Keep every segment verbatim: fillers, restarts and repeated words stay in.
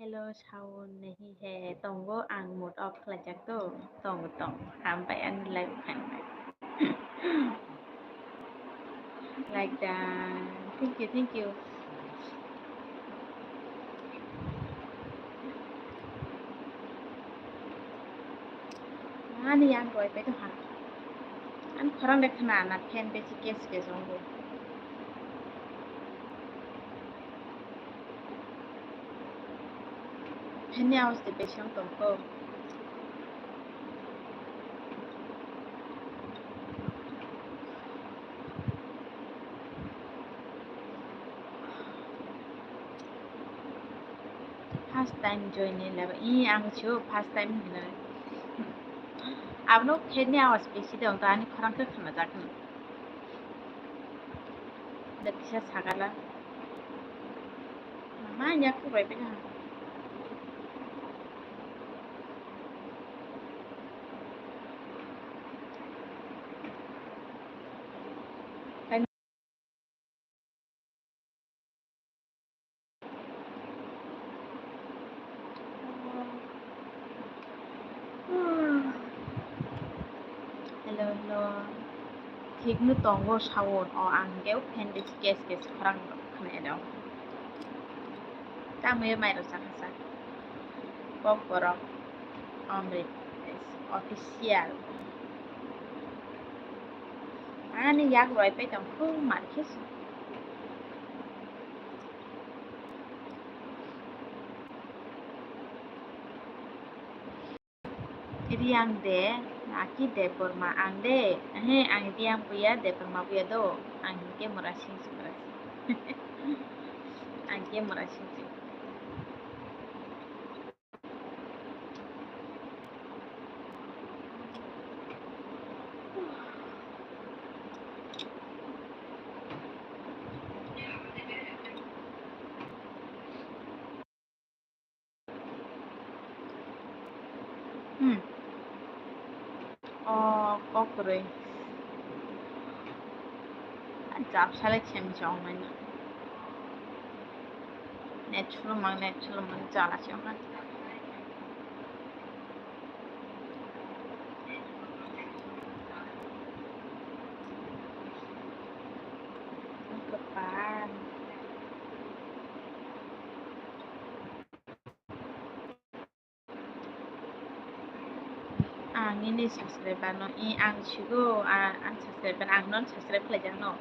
Hello, Shaun, nahi he tongo, ang mood off khlaijak to, tongo, tongo, hambai ani live khainai. Like that. Thank you, thank you. Ani yang roi pai tongkha. Ani khorang de khna na fan besi kes kes wngo. Fan ni awas de besi wng tongkho. First time join ni laba. I, ang sio first time hinwi. Abono fan ni awas besi de wng tong, ani khorang khe khna jak. Da kisa sagala. Mama, nya khe bai bega. Hello, hello. Thik no tongo sound o, ang hinkhe fan besi kes kes khorang rok khna ya dong. Tamo ye mai rok chakha sa. Kok borok Amrit Official. Ani yak roi pai tong khu mar khe su. Riang de, Naki Debbarma ang de, ehe, ang Riang buya, Debbarma buya do, ang hinkhe Murasing si, Murasing. Ang hinkhe Murasing si. Hmm. O, kok kwrwi. Jab salai khem chong mani. Net suru mang, net suru mang, jala se ongkha. Kwpan. Ang nini subscriber no, i ang sigo, a-, ang subscriber, ang non subscribe khlaijak no.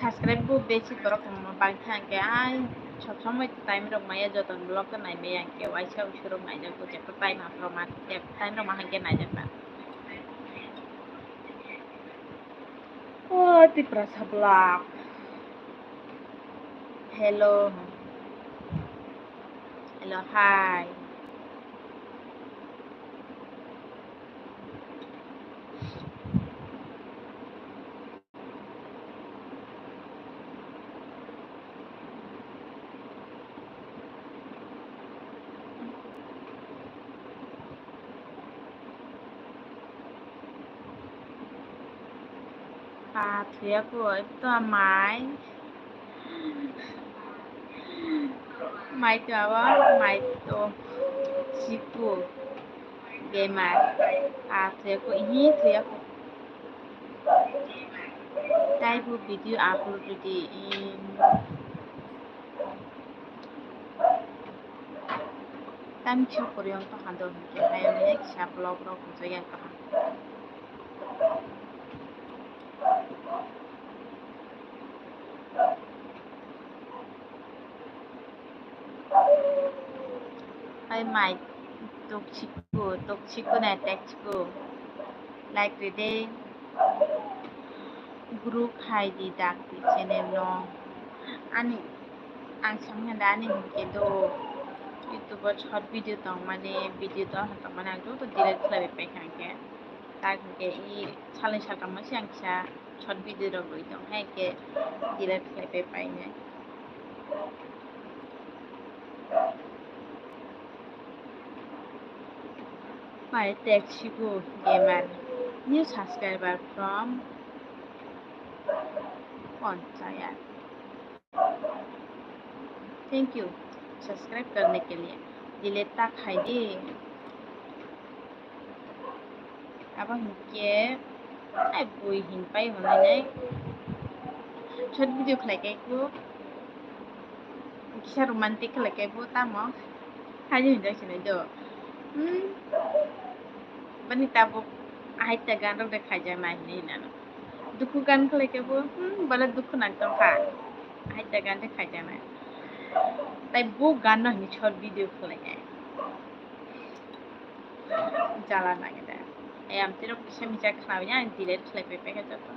Subscribe bo besi borok tongma bangkha hwnkhe, ai sob somoi time rok maya joto vlog khe nai maya hwnkhe, waisa uisu rok naijak bo, jekto time haphro ma, time rok ma hwnkhe naijak na. O Tiprasa vlog. Hello. Hello, hi. Pa thuya ko ekto mai. Mai to abo, mai to siku. Gamer. Pa thuya ko, hi thuya ko. Taibo video upload rwdi. Tamo kisa kwrwi wng tongkha do hwnkhe, ayang kisa vlog rok hwnjak ya tongkha. Hai mai toxic ko, toxic ko na toxic ko. Like rwdi. Group hai di dak di channel no. Ani ang samani da ani hinkhe do YouTube o short video tong mani, video do tong mani ang joto delete khlai pai kha hinkhe. Tak hinkhe i salni salkam se ang kisa short video rok rwui tong hai hinkhe delete khlai pai pai nai. Pai tek sibu gamer. New subscriber from Panchayat. Thank you. Subscribe karne ke liye. Delete ta khai di. Abo hinkhe ai bui hin pai hwnwi nai. Short video khlai kai kho. Kisa romantic khlai kai bo tamo. Hai hinjak sinai do. Hmm. Bani tabuk ahai ta gan rok de khaijak nai hinwi hinano. Dukhu gan khlai kai bo, hmm, bale dukhu nang tong kha. Ahai ta gan de khaijak nai. Tai bo gan no hinwi short video khlai kai. Jala nang de. Ai amtwi rok kisa misa khnawi ya, ang delete khlai pai pai kha joto.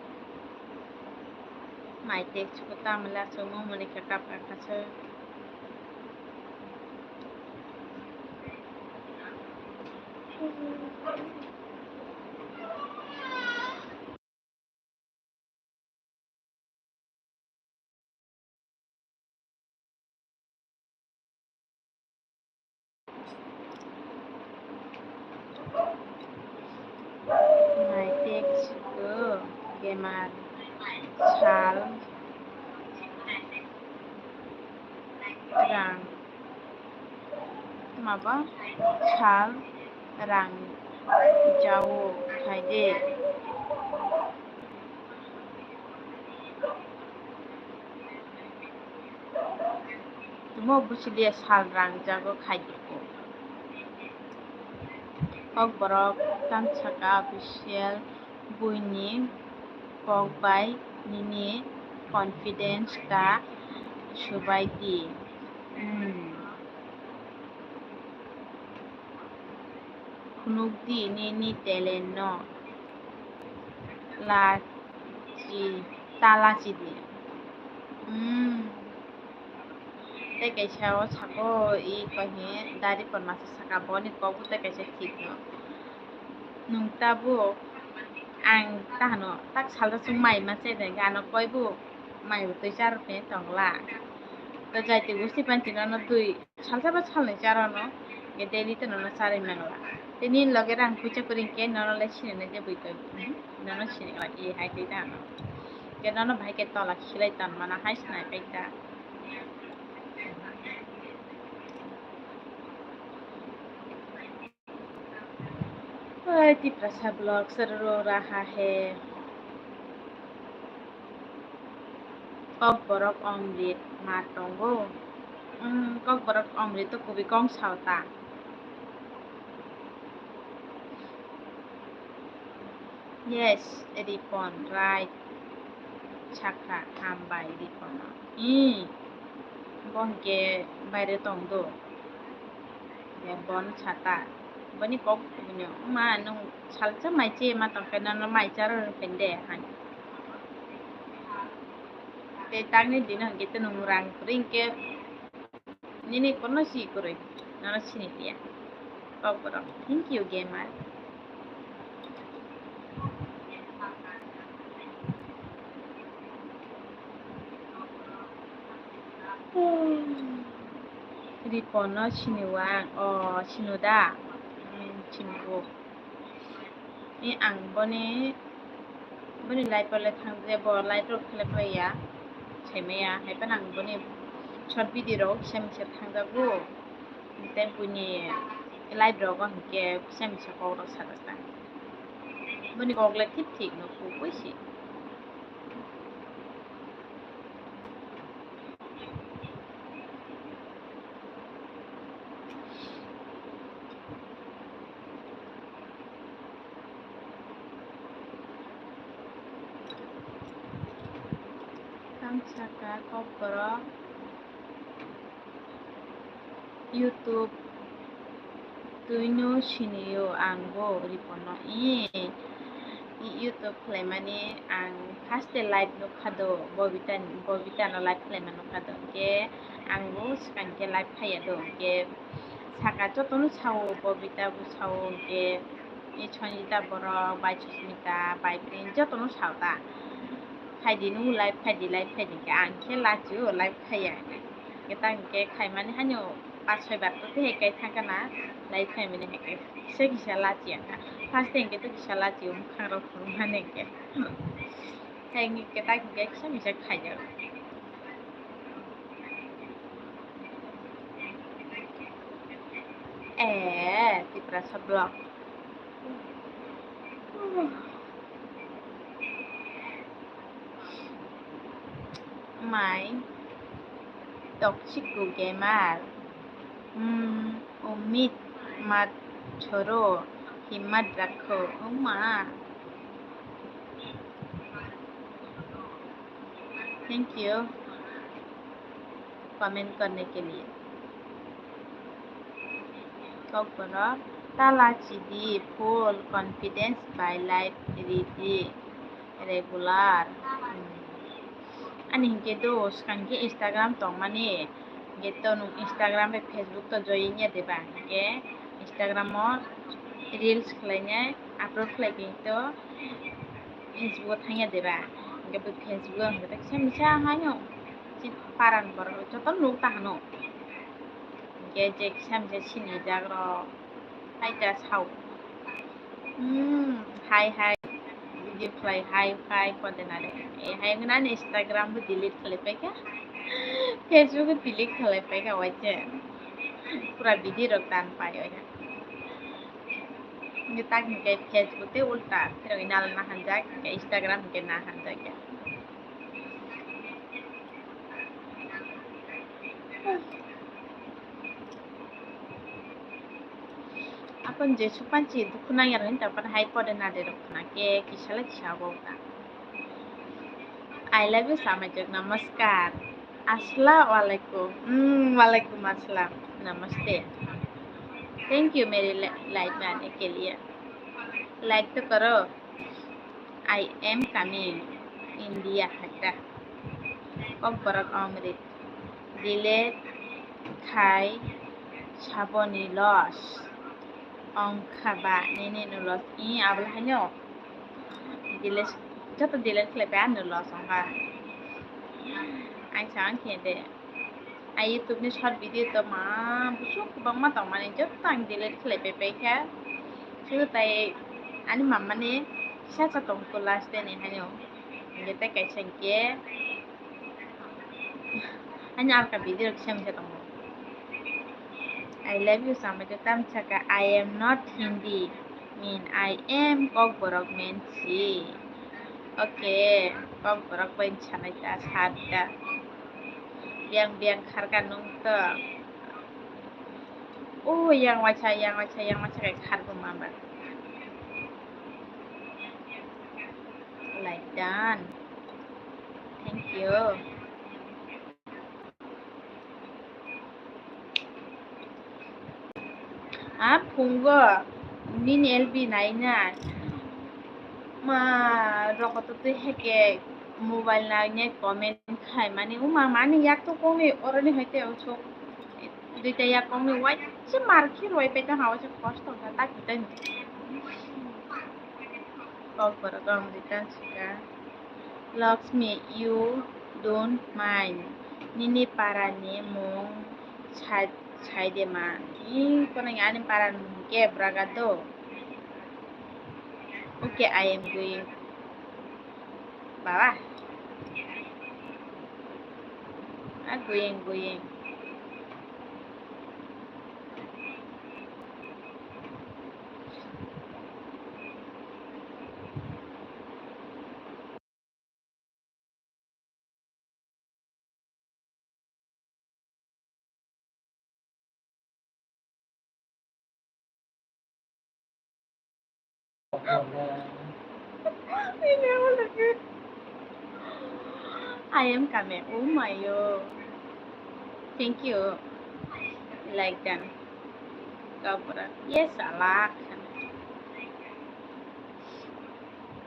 Mai text ko ta mala so mo mani kha kap kha kha so. Mai text ko bemar sal rang. Mabo sal rang jago khaide. Tumo buchiliya sal rang jago khaide ko. Kokborok Tamsaka official buini kok bai nini confidence ta subai di. Hmm. Phunuk di nini talent no. Lachi, ta lachi di. Hmm. Tei kaisa o saka o i koi hi dari porma se saka boni kok bo tei kaisa thik no. Nwng tabuk ang tahano tak salsa chwng mai ma se de ano koi bo mai bo twi char phe tongla. To jai twi bo si pan tino no twi salsa ba salnwi charo no daily to no charwi mano. Tei nini loge rang puisa kwrwi khe nono le sinina je bui koi nono sini khlai i hai twi tahano. Khe nono bahai khe tola khilai tong mano hai sinai kai ta. Oi, Tiprasa vlogs ro raha he. Kokborok Omrit ma tongo. Hmm, Kokborok Omrit to kubui kong sao ta. Yes, Ripon, right. Sakha, hambai Ripon. Hmm. Bo hwnkhe baire tong do. Ya, bon sata. Boni kok kubunyo. Ma, nwng salsa mai che ma tong khe nono mai charo pende han. Tei tangni dino hwnkhe te nwng rang kwrwi hwnkhe nini kono si kwrwi. Nono sini tiya. Kokborok. Thank you, gamer. Ripono siniwang, o sinu da? Hmm, sinigo. Ni ang boni, boni live o le thang je, bo live rok khlai phlai ya, sai maya, hai phano ang boni short video rok kisa misa thang jago. Tei buini live rogo hwnkhe kisa misa kokrok sajak ta. Boni kok le thik thik no kubui se. Tang saka kokborok. YouTube twino sinio ang bo Ripono. Ee, YouTube khlaimani ang first day live nukha do, Bobita ni, Bobita no live khlaima nukha do. Hwnkhe ang bo swkang khe live khaiya do. Hwnkhe saka jotono sao, Bobita bo sao, hwnkhe Ee, Sanjita borok, bai Susmita, bai Prince, jotono sao ta. Khaidi nung live khaidi, live khaidi khe ang khe lachio, live khaiya. Khe tang khe khaimani haino pas soi bar to khe hekai thangkha na, live khaimani hekai. Kisa kisa lachiya kha. First time khe to kisa lachio, mukhang rok phunukmani khe. Khe tang khe kisa kisa khaijak. Eh, Tiprasa vlog. My toxic gamer. Hmm, Umid mat choro, himmat rakho. Oh ma. Thank you comment karne ke liye. Kokborok tala chidi, full confidence by life ridi, regular. Hmm. Ani hinkhe do swkang khe Instagram tongmani, hinkhe to nwng Instagram bai Facebook to join ya deba, hinkhe Instagram o reels khlainai upload khlai khe to Facebook o thangya deba, hinkhe bo Facebook o hinkhe to kisa misa haino chini parani borok joto nuk ta hano, hinkhe je kisa misa sinijak rok hai ta sao. Hmm, hai hai video khlai hai hai kode nare. Eh, hai wngna ani Instagram bo delete khlai paikha. Facebook bo delete khlai paikha waise. Pura video rok dan pai waikha. Hinkhe tak hinkhe Facebook tei ulta phirogwi nal na hanjak, hinkhe Instagram hinkhe na hanjak ya. Akon je supanchi dukhu nang yarani tapan hai pode nade rok khna ke kisa le kisa bo ta. I love you samajak, namaskar. Assalamu alaikum. Hmm, walaikum assalam. Namaste. Thank you mere light man ke liye. Like to karo. I am coming. India hata. Kokborok Amrit. Delete khai saboni loss. Ongkha ba nini no loss. I abla hanyo. Delete, joto delete khlai pai ano loss ongkha. Ang sa ang khe de. Ai YouTube ni short video to ma busuk kwbangma tongmani joto ang delete khlai pai paikha. Suru tai ani mamani kisa cha tongkho last day ni haino. Hinkhe tei kaisa hinkhe ani alka video kisa misa tongo. I love you samajak tamsaka, I am not Hindi, mean I am Kokborok mensi. Okay, Kokborok bai sanai ta, sat ta. Biang biang kharka nung to. Oh, yang waisa, yang waisa, yang waisa kai kharbo mama. Like done. Thank you. A phungo nini L B naina ma rokoto twi heke mobile naine comment khai mani uma mani yak to kongni oroni hoite osok duita yak kongni waise mar khe roi pai tong ha waise kosto kha tak kitai. Kokborok Amrita sika. Lakshmi, you don't mind. Nini parani mung sai, sai de ma. Ih, kono ani parani mung ke braga do. Okay, I am going. Baba. Ah, going, going. I am coming. Oh my God. Thank you. Like done. Yes, alak.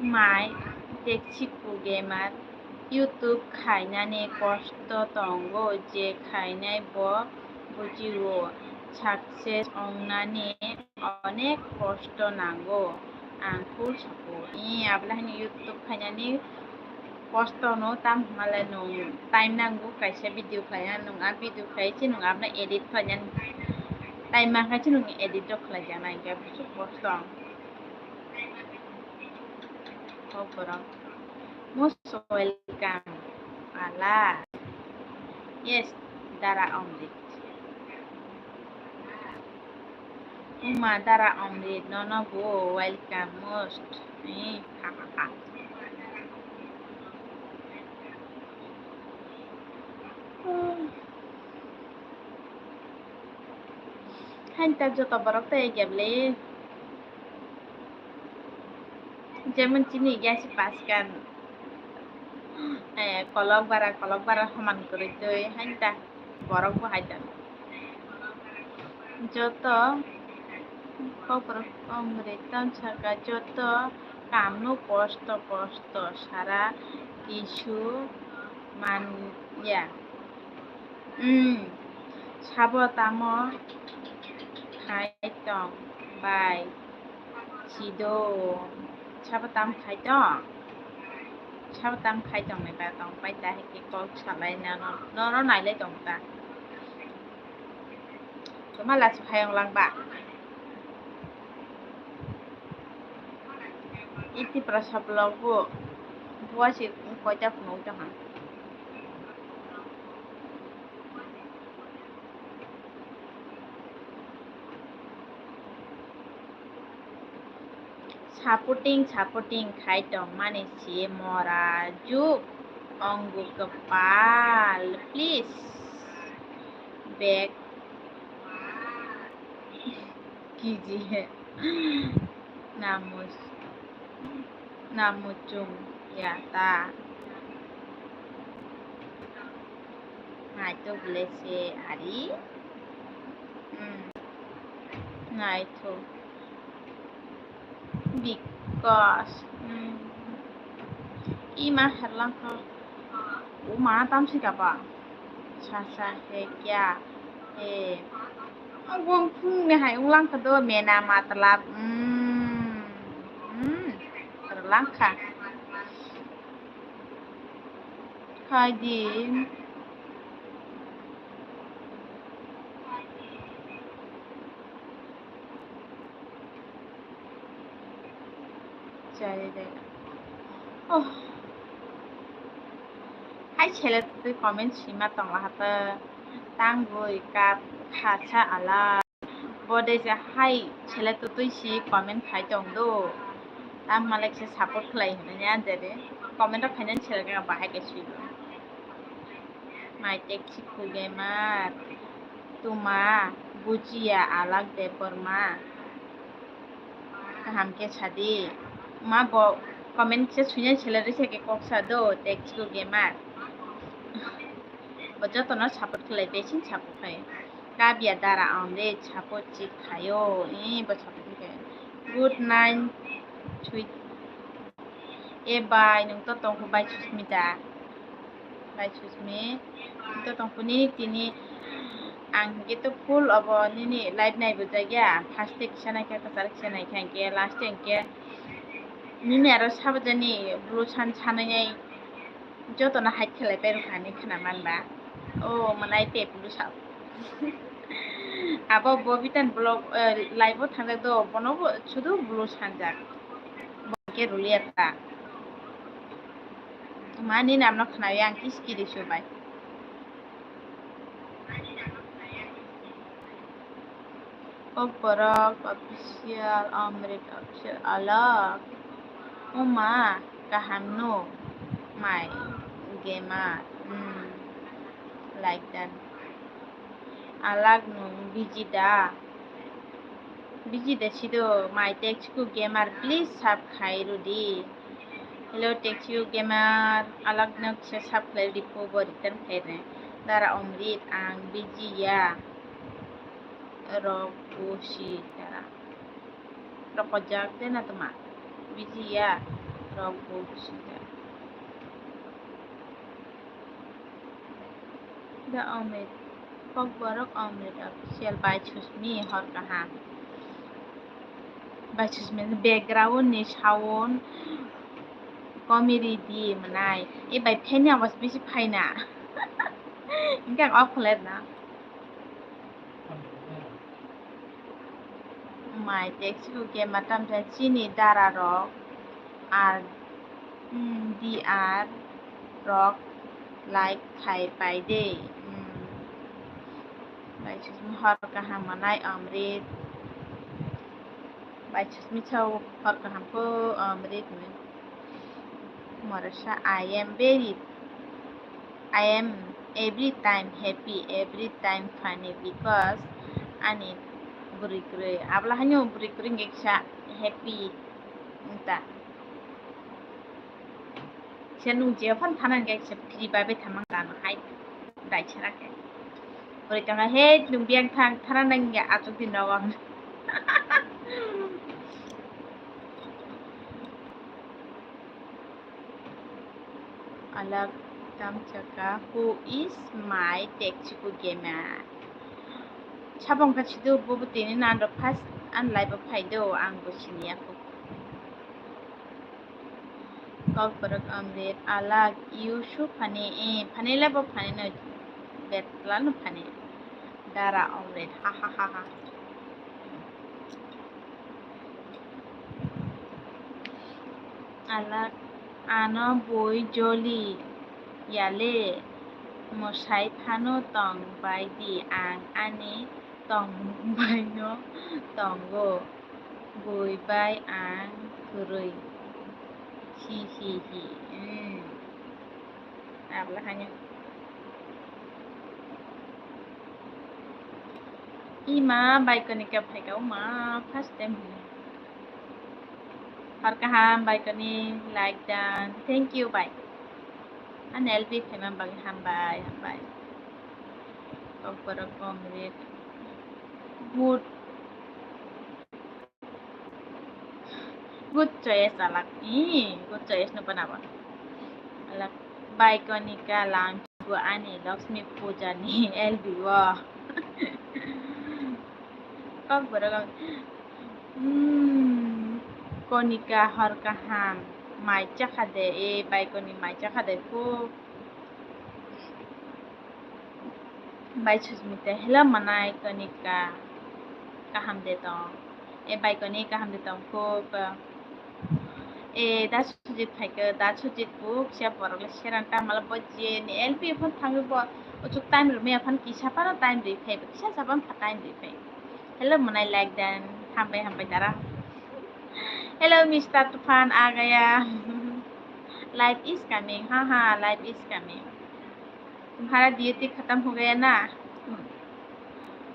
My Texiku Gamer, YouTube khainani kosto tongo, je khainai bo bujio, success ongnani onek kosto nango, ang full support. Ni abla hani YouTube khainani kosto no tam hwnle nung time nango kaisa video khlaina, nung a video khlai se nung abla edit khlaina time mankha se nung edit rok khlai jana, hinkhe busu kosto. Kokborok. Most welcome. Ala. Yes, Dara Amrit. Uma dara Amrit nono bo welcome most. Eh, ha, ha, ha. Hain ta joto borok tei egebli. Jemon chini gas paskan. Eh, kolok bara, kolok bara homan kwrwi twi hain ta. Borok bo hai ta. Joto kokborok Amrit tong saka joto kamno kosto kosto sara kisu man ya. Hmm. Sabo tamo khai tong bai chido. Sabo tam khai tong. Sabo tam khai tong ni ba tong pai ta hai khe kok salai nano. Nono nailai tong ta. Toma lasu khai ong lang ba. Iti prasa vlog bo. Buwa si koita phunuk ta ha. Supporting, supporting khai tongmani si mora juk ongbu kwpal, please back kiji namus. Namuchung ya ta. Naitok le se ari. Hmm. Naithok. Because, hmm. Ima herlangkha. Uma tamsi kapa. Sasa he kya? He. Wngphung ni hai wnglang kha do mena matlab. Hmm. Hmm. Langkha. Hai di. Chai de. Oh. Hai sele twi comment sima tong la hata. Tang gui kap kha cha ala. Bo de je hai sele twi si comment khai tong do. Tam malek se support khlai hwnwi ya de de. Comment rok khainani sele ga bahai ke sui. Mai tek si khu gamer. Tuma bujiya alak de porma. Kaham khe sadi. Ma bo comment se suinai sele risa ke kok sa do tek si khu gamer. Bo jotono support khlai, besin support khlai. Kabia dara ang de support chik khayo. Eh, bo support khlai. Good night, sweet. E bai, nung to tongkhu bai Susmita. Bai Susmi, nung to tongkhu ni tini ang hingke to full obo nini live nai bujagya. First e kisa naikha, kwchar kisa naikha, hingke last e hingke nini aro sabajani blue san sanai nai. Jotono hide khlai pai rwkha hinwi khna man ba. O mwnai tei blue sak. Abo Bobita ni vlog, eh, live o thangjak do, bono bo sudu blue sanjak. Bo khe ruliya ta. Mani namno khnawi ang kiskiri subai. Kokborok official, Amrit official, alak. Uma, kaham no, mai, gamer, hmm, like that. Alak nung busy da? Busy da sido, mai text ku gamer, please sub khai rudi. Hello, text you gamer, alak no kisa sub khlai ripho bo return khlai re. Dara Omrit, ang busy ya. Rok bo si ta. Rok kojak de na tuma. Busy ya. Rok bo si ta. Da Omrit. Kokborok Omrit official by Susmi hor kaham. By Susmi background ni sound komi ridi mwnai. E by fan ni awas bisi phaina. Hingke ang off khlai na. Mai text ku ke matam ta chini dara rok ar D R rok like khai pai de. Bai Susmi hor kaham mwnai Omrit. Bai Susmita o hor kaham kho, um, read me. Morasa, I am very, I am every time happy, every time funny because ani bwrwi kwrwi. Abla haino bwrwi kwrwi hwnkhe kisa happy wngta. Se nung je phone thana hwnkhe se free bai bai thamang tano hai dai chara khe. Oi tongkha he nung biyang thang thana nang ya achuk di nogo. Alak tam chaka, who is my Texico gamer? Sabong kha sido bobo tini nando first an live o phai do ang bo siniya kho. Kokborok Amrit, alak, you so funny, eh, funny le bo funny no, betla no funny. Dara Amrit, ha ha ha ha. Alak, ano boi joli yale, mwsai phano tong bai di, ang ani tong bai no tongo. Bui bai ang kwrwi. Hi hi hi. Hmm. Abla hanya. Ima bai kani ka phai ka uma first time hi. Har kaham bai kani like dan. Thank you bai. An L B phaima bagi hambai hambai. Kokborok Amrit. Good. Good choice alak. Ih, good choice no panabo. Alak. Bai Konika lang bu ani Lakshmi puja ni L B o. Kokborok. Hmm. Konika hor kaham. Mai chakha de, e bai Koni mai chakha de ko. Bai Susmita, hello manai Konika, kaham de tong? E bai Koni kaham de tong kho ka? E da Sujit phai ka, da Sujit bu kisa borok le seran ta mala bo je ni L P phone thang bo, uchuk time rw me phone kisa paro time rw phai, kisa saban pha time rw phai. Hello manai like dan, hambai hambai dara. Hello Mister Tufan, आ गया. Life is coming, हाँ हाँ, life is coming. तुम्हारा ड्यूटी खत्म हो गया ना?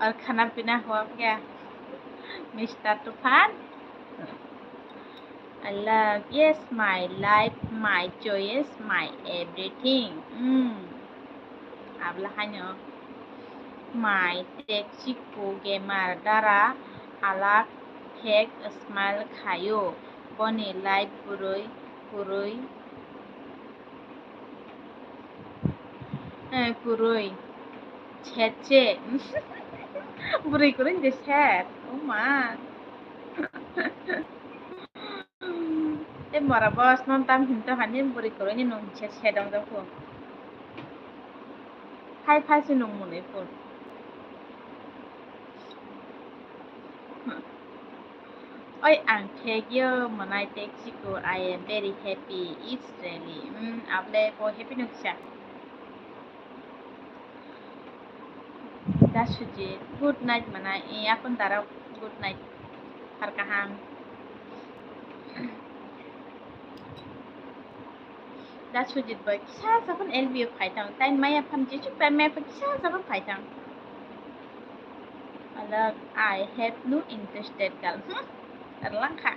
और खाना पीना हुआ क्या, मिस्टर तूफान? I love, yes, my life, my choice, my everything. Hmm. Abla haino. My Texico gamer dara alak fake smile khaio. Boni life kwrwi kwrwi. Eh, kwrwi. Setse. Bwrwi kwrwi de set. Oh ma. Tei mora boss non tam hinto hani bwrwi kwrwi ni nung se sedong jago. Hai phai se nung mwnwi phun. Oi ang thegio mwnai Texico, I am very happy. It's really. Hmm, able bo happy no kisa. Da Sujit, good night manai. Eh, akon dara good night. Har kaham. Da Sujit boy, kisa saban L B o phai thang. Time maya pham jichuk time maya pham kisa saban phai thang. Alak, I have no interested girl. Hmm? Erlang kha.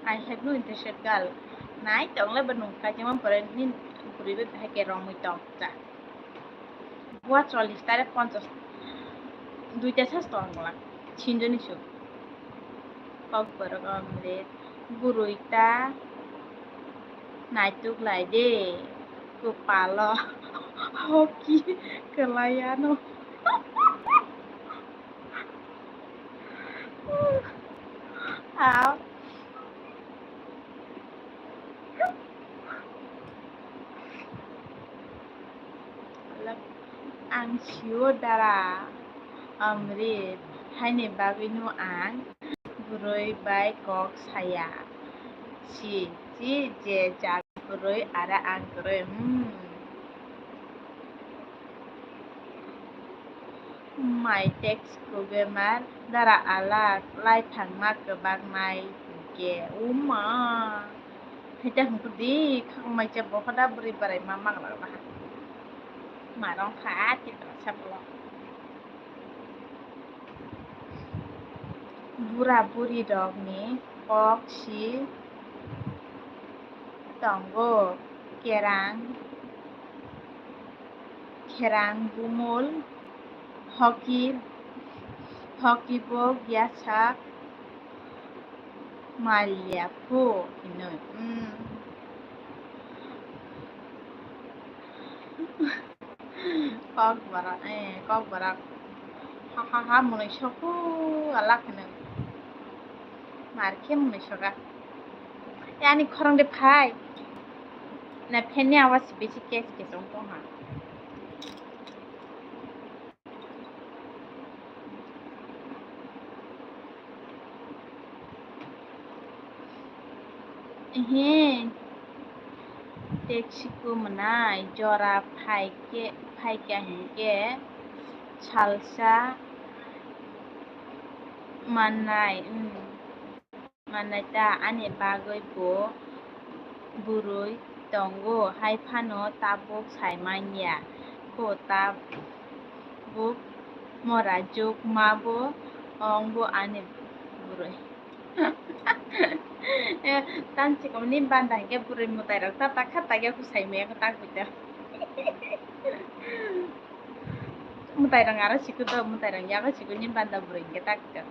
I have no interested girl. Nai tong le ba nung ka jemon pore ni buri be bahai ke romwi tong cha. Bua chollish tare ponchash. Duita sas tong la. Chinjoni su. Kokborok Amrit. Bwrwi ta naituk lai de. Kwpalo hoki kwlai ano. Aw. Ang sio dara Amrit, haini bagwino ang bwrwi bai kok saya. Si, si, je jak bwrwi ara ang kwrwi. Hmm. Mai text kugemar dara alak lai thangma kwbak nai hwnkhe uma. Haita hwnkhe di khakmai cha bohoda bwrwi bwrai ma maglak baha. Marong kha titra sablo. Bura buri rokni kok si tongo kerang. Kherang bumul, hoki, hoki bo yasak, malia phu hinwi. Hmm. Kok borok, eh, kok borok. Ha, ha, ha, mwnwi soku alak hinwi. Mar khe mwnwi soka. E ani khorang de phai. Na fan ni awas bisi kes kes ong tong ha. Ehe. Teksiku mwnai jora phaikhe, phaikha hinkhe salsa mannai, hmm, mannai ta ani bagwi bo bwrwi tongo, hai phano tabuk sai manya kho, tabuk mora juk ma bo ong bo ani bwrwi. Eh, tang chikomni banda hinkhe bwrwi mwtai rok ta ta kha ta ya kusai maya kho ta kuita. Mwtai rok aro siku do, mwtai rok yago siku ni banda bwrwi hinkhe ta kuita.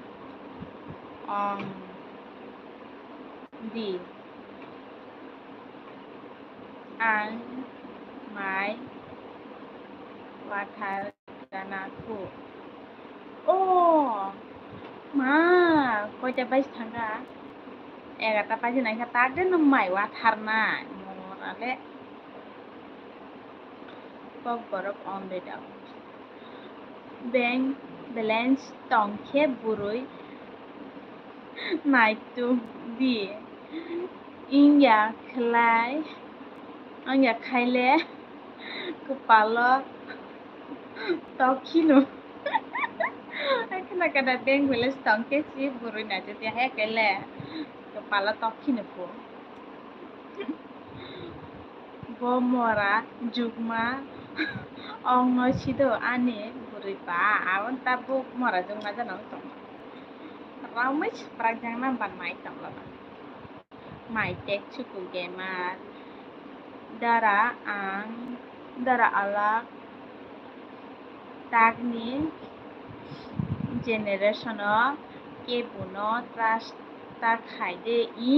Om di ang mai wathar. Gana khu. O ma, koita baji thangkha? Egarta baji nangkha, tak de nwng mai watharnai. Mora le. Kok borok on de dao. Bank balance tongkhe bwrwi naituk di. Wngya khlai, wngya khaile kwpalo tok khino. Khna kada bank balance tongkhe si bwrwi naitute hai khaile kwpalo tok khino pho. Bo mora jukma ongno sido ani bwrwi ba, aboni tabuk mora jukma jana wng tong. Ramwi swprakjakna ba nai tongla ba. Mai tek chuku gamer. Dara ang, dara alak. Takni generation o kebono trust ta khai de i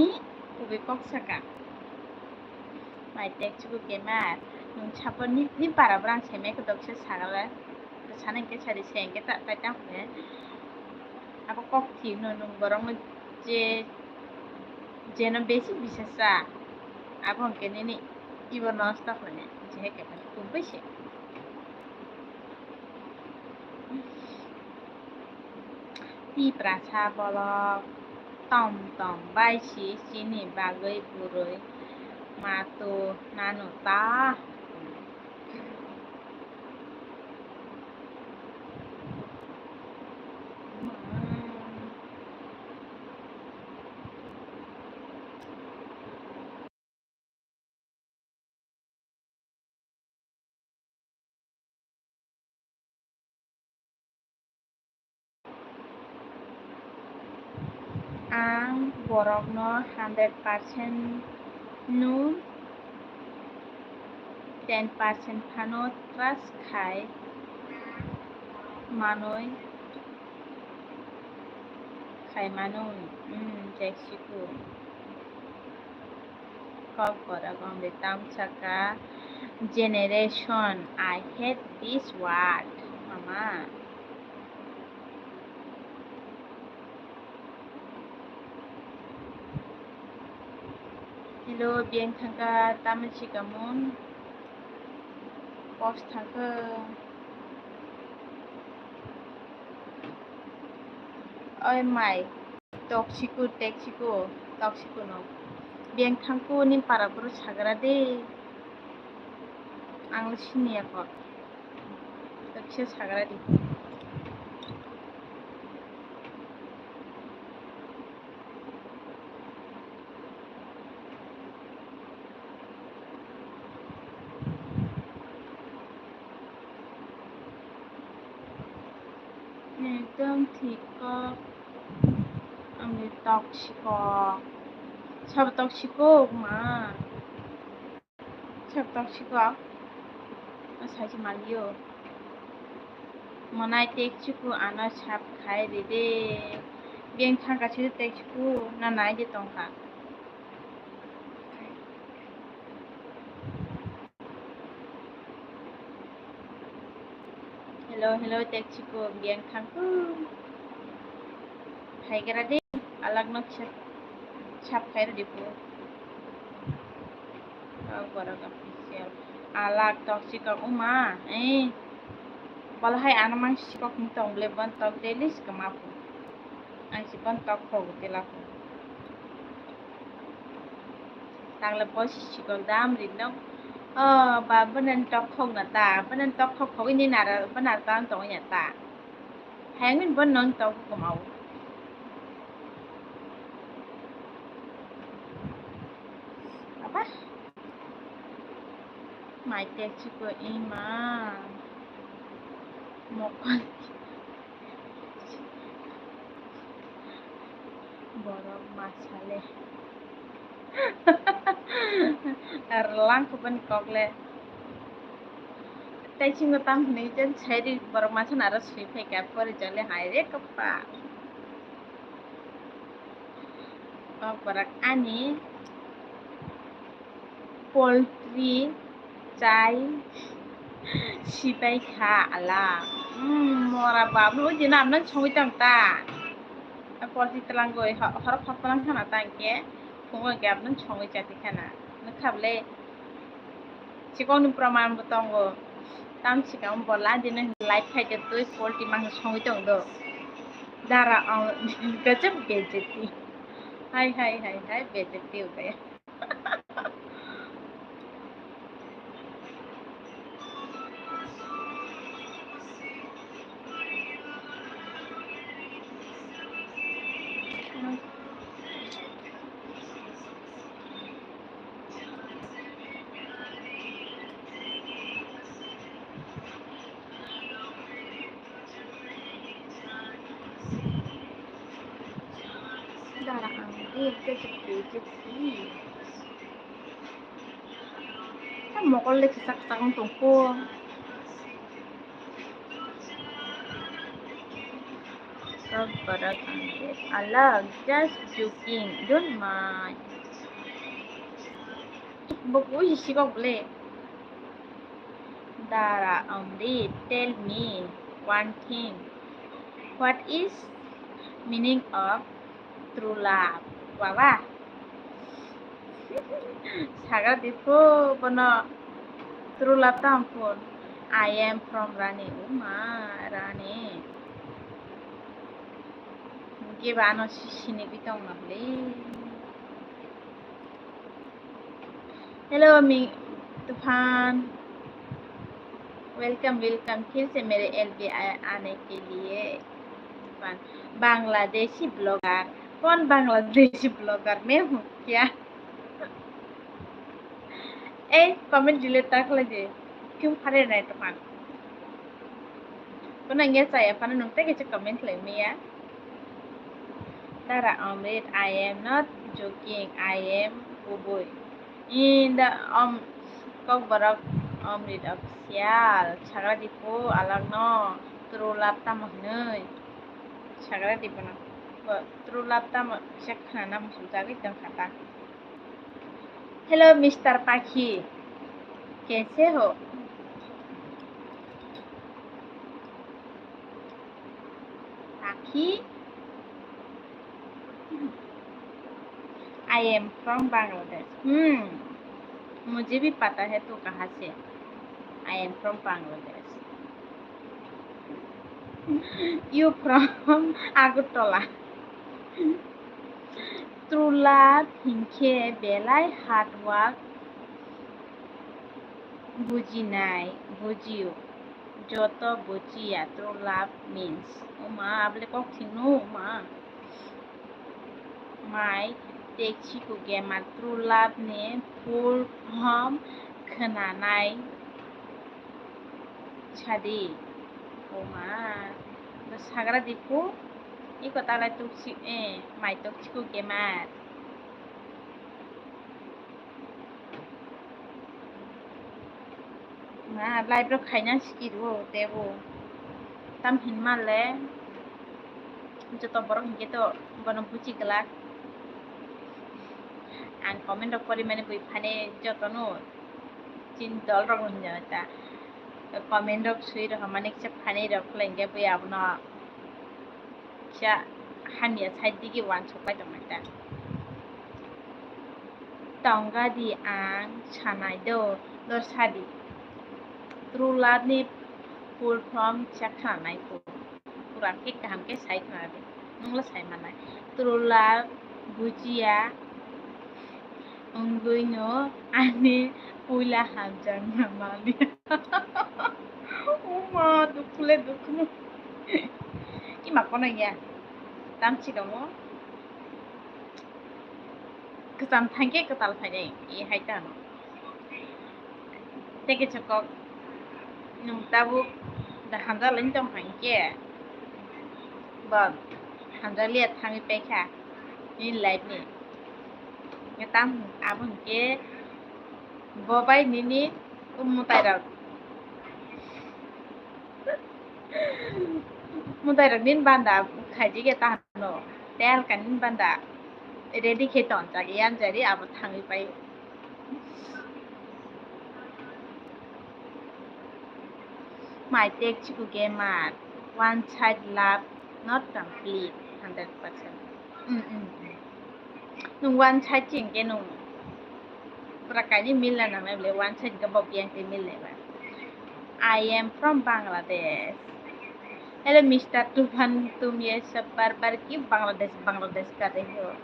kubui kok saka. Mai tek chuku gamer, nwng sapo ni, ni para borang semai kodok se sagala. Sana hingke sari se hingke ta, ta, ta hingke. Abo kok thik no nwng borok no je, jeno besi bisasa. Abo hingke nini ibo nosto hone, je hingke kubui se. Tiprasa bolok tom tom bai si chini bagwi bwrwi matu nanu ta. Ang borokno hundred percent no, ten percent phano trust khai manwi, khai manwi, mm, Jexiku. Kokborok wngwi tamsaka generation. I hate this word, mama. Hello, biyang thangka, tamo chikamon? Post thangka. Oi mai, toksiku, teksiku, toksiku no. Biyang thangku ni para buru sagra de. Ang le sini ya kok. Toksa sagra di. Tong thik kok. Amni tok sikok. Sabo tok sikok ma. Sabo tok sikok. Sachi malio. Monai tek siku ano sap khai ride. Beng thangka siri tek siku na nai de tongkha. Hello, hello, tek siku beng thangku. Phaigra de, alak nok sap, sap khai ride pu. Kok borok official. Alak tok sikok uma. Eh. Bala hai ano mang sikok ni tong ble bon tok daily sikama pu. Ang si bon tok khog tila pu. Tangla bo sikok dam ri nok. Oh, ba bonan tok khog na ta. Bonan tok khog khog ni nara bonan ta tong ya ta. Hayungni bo non tok kumao. Apa? Mai tek chiko ima. Mokon. Borok masale. Rwlang kubun kokle. Tai chingo tam hwnwi jen sairi borok masa naro swi phaikha pori jale hai re kapal. Kok borok ani poultry chai sipai kha ala. Hmm, mora bab no jina amna chongwi tang ta. Poultry tlang goi horo khok tlang khana ta ke. Phungo ke amna chongwi chati khana. Nukha bole. Sikokni proman bo tongo. Tam sikang bo la dino live khai de twi poultry mangsa songwi tong do. Dara ang gajab bejeti. Hai, hai, hai, hai, bejeti ude. Dara ang di ke chukti chukti. Ta mokol le kisak kisak tong ko. Kok borok ang di alag just joking, don't mind. Bo ko isi kok le. Dara Amrit, tell me one thing. What is meaning of true love? Baba. Sagra diphu bono true love tam phun. I am from Rani. Uma Rani. Giba ano sisini bitong na hli. Hello, मी तूफान। Welcome, welcome फिर से मेरे एलबी आने के लिए। तूफान, बांग्लादेशी ब्लॉगर। कौन बांग्लादेशी ब्लॉगर? मैं हूँ क्या? ए, comment delete ta khlai de. Kung phare nai tongkha. Bono wngya chaya phano nwng tei kaisa comment khlai maya. Dara Amrit, I am not joking, I am kubui. In the, um, Kokborok Amrit official. Sagra diphu alak no true love tamo hwnwi. Sagra diphu no. Bo true love tamo kisa khna na muchung jagwi tongkha ta. Hello, Mister Pakhi. कैसे हो? Pakhi? I am from Bangladesh. Hmm. मुझे भी पता है तू कहाँ से। I am from Bangladesh. You from Agartala. True love hinkhe belai hard work bujinai, bujio. Joto bujiya true love means. Oma, abole kok thwngno, oma. Mai tekchi kuge ma true love ni full form khwnanai sadi. Oma. Sagra dikhu, iko talai tuksi, eh, mai tuksiku kemar. Ma, live rok khaina sikiro tebo. Tam hinmale, joto borok hinkhe to bono buchi glak. Ang comment rok pori mani bui phani jotono chin dol rok hinjana ta. Comment rok sui rok mani kisa phani rok khlai hinkhe bui abono kisa hamya side digi uansuk pai tongmani ta. Tongga di ang sanai do, dor sadi. True love ni full form kisa khananai ko. Pura khe kaham khe sai khna di. Nwng le sai manai. True love bujiya wngwi no ani puila hamjakma maliya. Uma, dukhu le dukhu. Ima kono ya. Tam chikongo. Kwcham thangkhe kwtal phainai, e hai tamo. Tei kisa kok nwng tabuk da hamjak lai tong kha hinkhe, bo hamjak liya thangwi paikha nini life ni. Tam abo hinkhe bo bai nini mwtai rok, mwtai rok nini banda khaijikya ta hano, tel ka nini banda ready khe tonjak, yanjari abo thangwi pai. My tech chiku gamer, one side love not complete, hundred percent. Mm, mm, mm. Nwng one side ching ke nwng pura kaini mila nangnai bole, one side ke bok yang te mila ba. I am from Bangladesh. Hello, Mister Tufan, tum ye sab bar bar ki Bangladesh, Bangladesh kar rahe ho?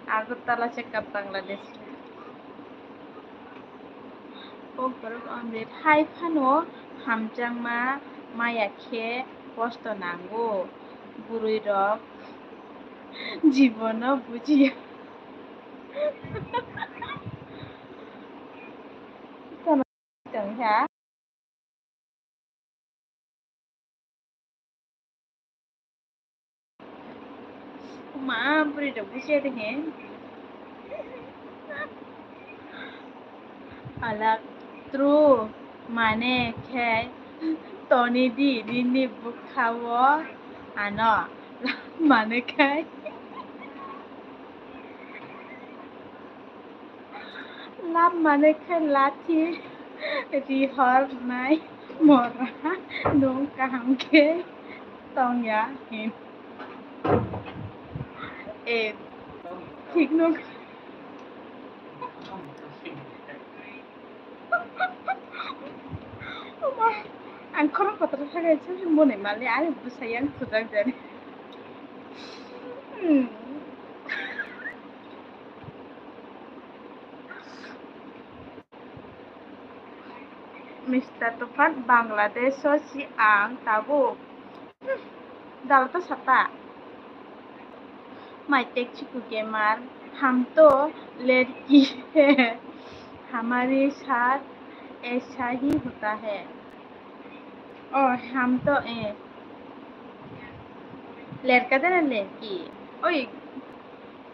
Agartala se kap Bangladesh. Kokborok Amrit hai phano hamjakma maya khe kosto nango bwrwi rok jibono bujiya. Tongkha. Ma, bwrwi rok bujiya de he. Alak, true, mane khe toni di nini bwkha o ano, mane khe. Love mane khe lathi rihor nai mora, nwng kaham khe tongya hin. E, thik nwng. Ang khorang kotor thakai se mone mali, ani bwsai ang khujak jani. Hmm. Mister Tufan, Bangladesh o si ang tabuk. Hmm, dal to sata. My tech chiku gamer, हम तो लड़की है, हमारे साथ ऐसा ही होता है। Oh, हम तो, eh, लड़का de na लड़की? Oi,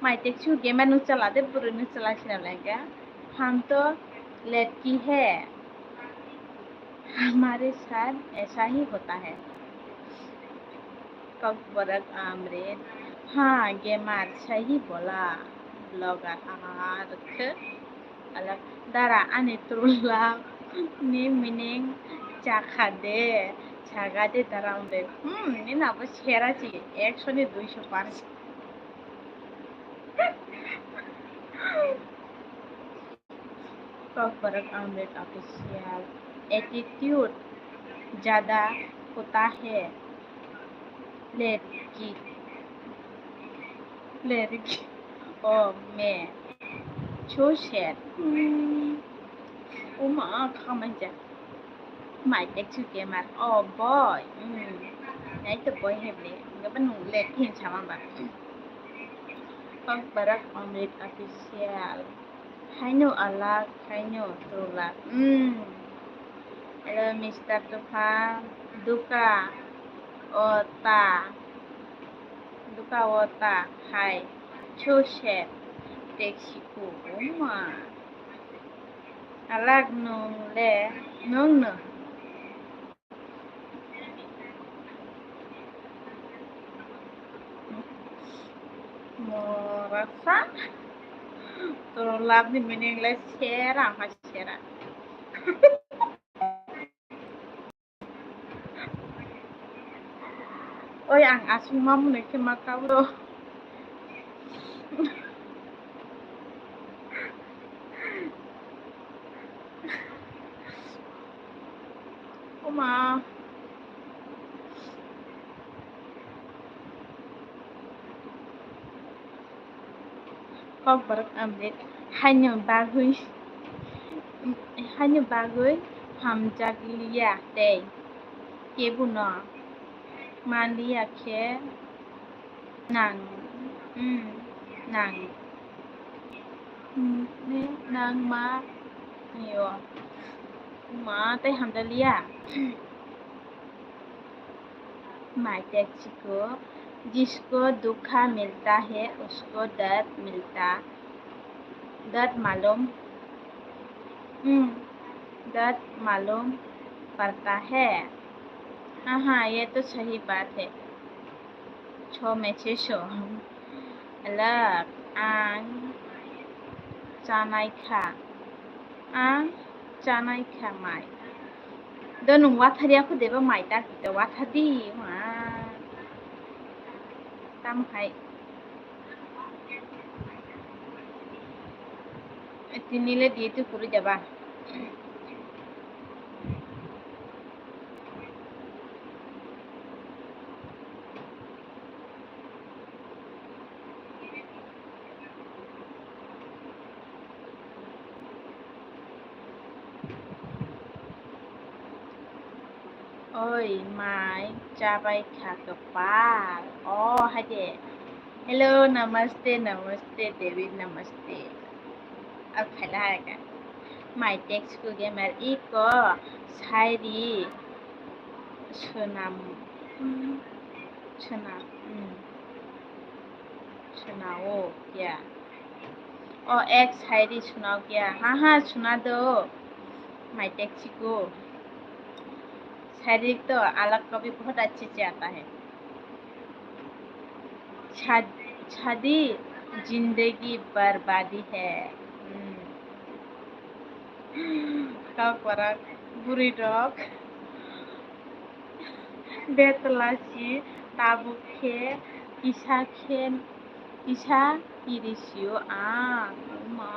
my tech chiku gamer nwng chala de, bwrwi nwng chala sina lengka. हम तो लड़की है। हमारे साथ ऐसा ही होता है। Kokborok Amrit, हाँ, gamer, सही बोला, vlogger, arkhe, alak, dara, ani true love ni meaning chakha de, chaga de, dara, onde. Hmm, nini abo sera chi, ekso ni duiso percent. Kokborok Amrit Official. Attitude zyada hota hai, ladki, ladki, oh, main, so sad. Hmm. Uma, khamanja. My tech chiku gamer. Oh, boy. Hmm. Nai to boy heble. Gaba nung ladki sama ba. Kokborok Amrit Official. Haino alak, haino tulak. Hmm. Hello, Mister Tufan. Duka. o ta, duka o ta hai, chuse, teksiko, uma. Alak nung le, nung no. Morasa. Toro love ni meaning le sera, ha sera. Oi, ang aswk ma mwnwi khe ma tabro. Oma. Kokborok amrit haino bagwi, haino bagwi hamjakliya tei kebono manliya khe nang, mm, nang, mm, nang ma, yo, ma tei hamjakliya. Mai teksiko, jisko dukha milta hai, usko dard milta, dard malum, hmm, dard malum padta hai. Aha, ye to sahi baat hai. Cho me che so. Alak, ang chanai kha. Ang chanai kha mai. Do nung wathariya kho deba mai ta kita wathadi ma. Tam hai. Tini le di tu kuru jaba. Oi, mai, chabai kha kwpal. O, haide. Hello, namaste, namaste, David, namaste. Aw, khaila hai ka. Mai text ku gamer iko, sairi, sunam, hmm, sunam, hmm. Sunao kya? O ek sairi sunao kya? Ha ha, suna do. Mai text ku. Sairi to alag kabhi bahut acche se aata hai. Shad-, shadi zindagi barbadi hai. Hmm. Kok parak buri rok. Betla si tabuk khe kisa khe kisa kiri sio ang. Uma.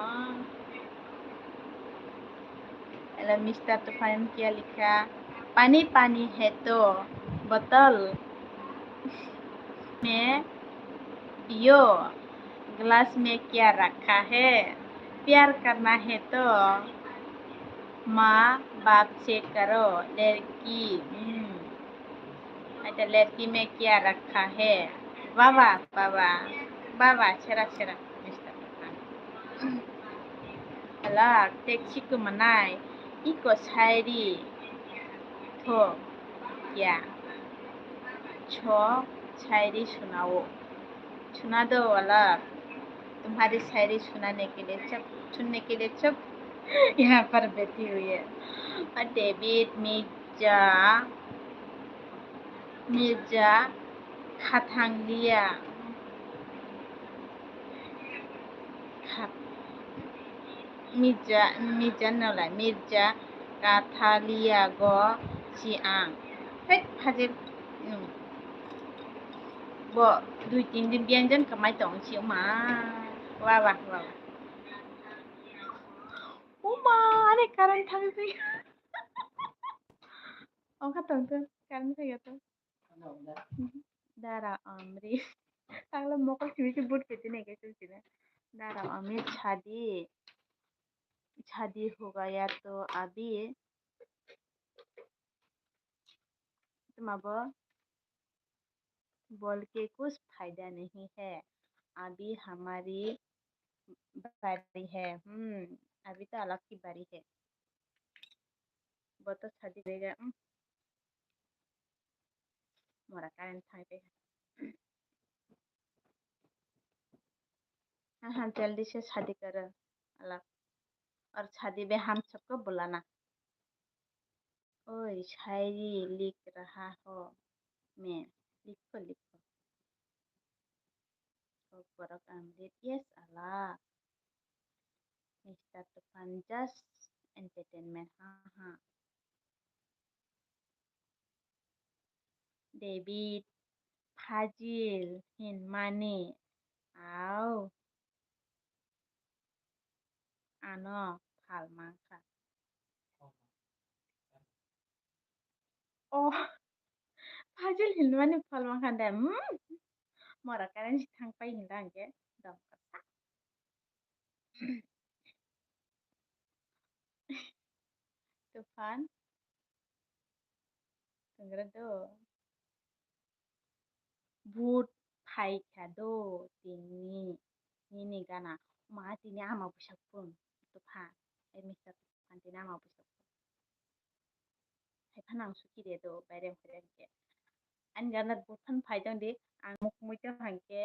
Hello, Mister Tufan, kya likha? Pani pani hai to, bottle mein piyo, glass mein kya rakha hai? Pyar karna hai to maa baap se karo, ladki. Hmm. Acha, ladki mein kya rakha hai? Baba, baba, baba, sera, sera, Mister Tufan. Hala, text ku manai, iko sairi tho kya? Cho sairi sunao. सुना दो अलग, तुम्हारी शायरी सुनाने के लिए चुप, सुनने के लिए चुप, यहाँ पर बैठी हुई है। और डेविड मिर्जा, मिर्जा खाथांगलिया, खा-, Mirza, Mirza no lai, Mirza Kathalia go si ang. Hei, hajir, hmm. Bo dui tin din biang jan kamai tong si ma. Wa, wa, wa, wa. Uma, ani current thang si. Ongkha tong tong, current thang ya tong. Dara Amri. Tangla mokol simi se but pete ne ke simi. Dara Amri chadi. Chadi ho gaya to abhi. Tuma bo. बोल के कुछ फायदा नहीं है, अभी हमारी बारी है। हम्म, अभी तो अलग की बारी है। वो तो शादी करेगा। हम्म। Mora current thangwi tongkha. हाँ, हाँ, जल्दी से शादी करो, अलग। और शादी में हम सबको बुलाना। ओए, शायरी लिख रहा हो मैं। लिखो, लिखो। Oh, borok ang lit. Yes, alak. Mister Tufan, just entertainment. Ha, ha. David, Fajil hinmani. Au. Ano phal mankha. Oh, Fajil hinmani phal mankha de. Hmm? Mora current si thang pai hinda hwnkhe dom kwsa. Tufan. Tongro do. Vote phaikha do tini, nini gana. Ma tini ama buisak phun Tufan. Ai Mister Tufan tini ama buisak phun. Hai phano ang suki de do, bairem khairem khe. Ani gana vote phan phai tong di, ang muk mui tong hang khe,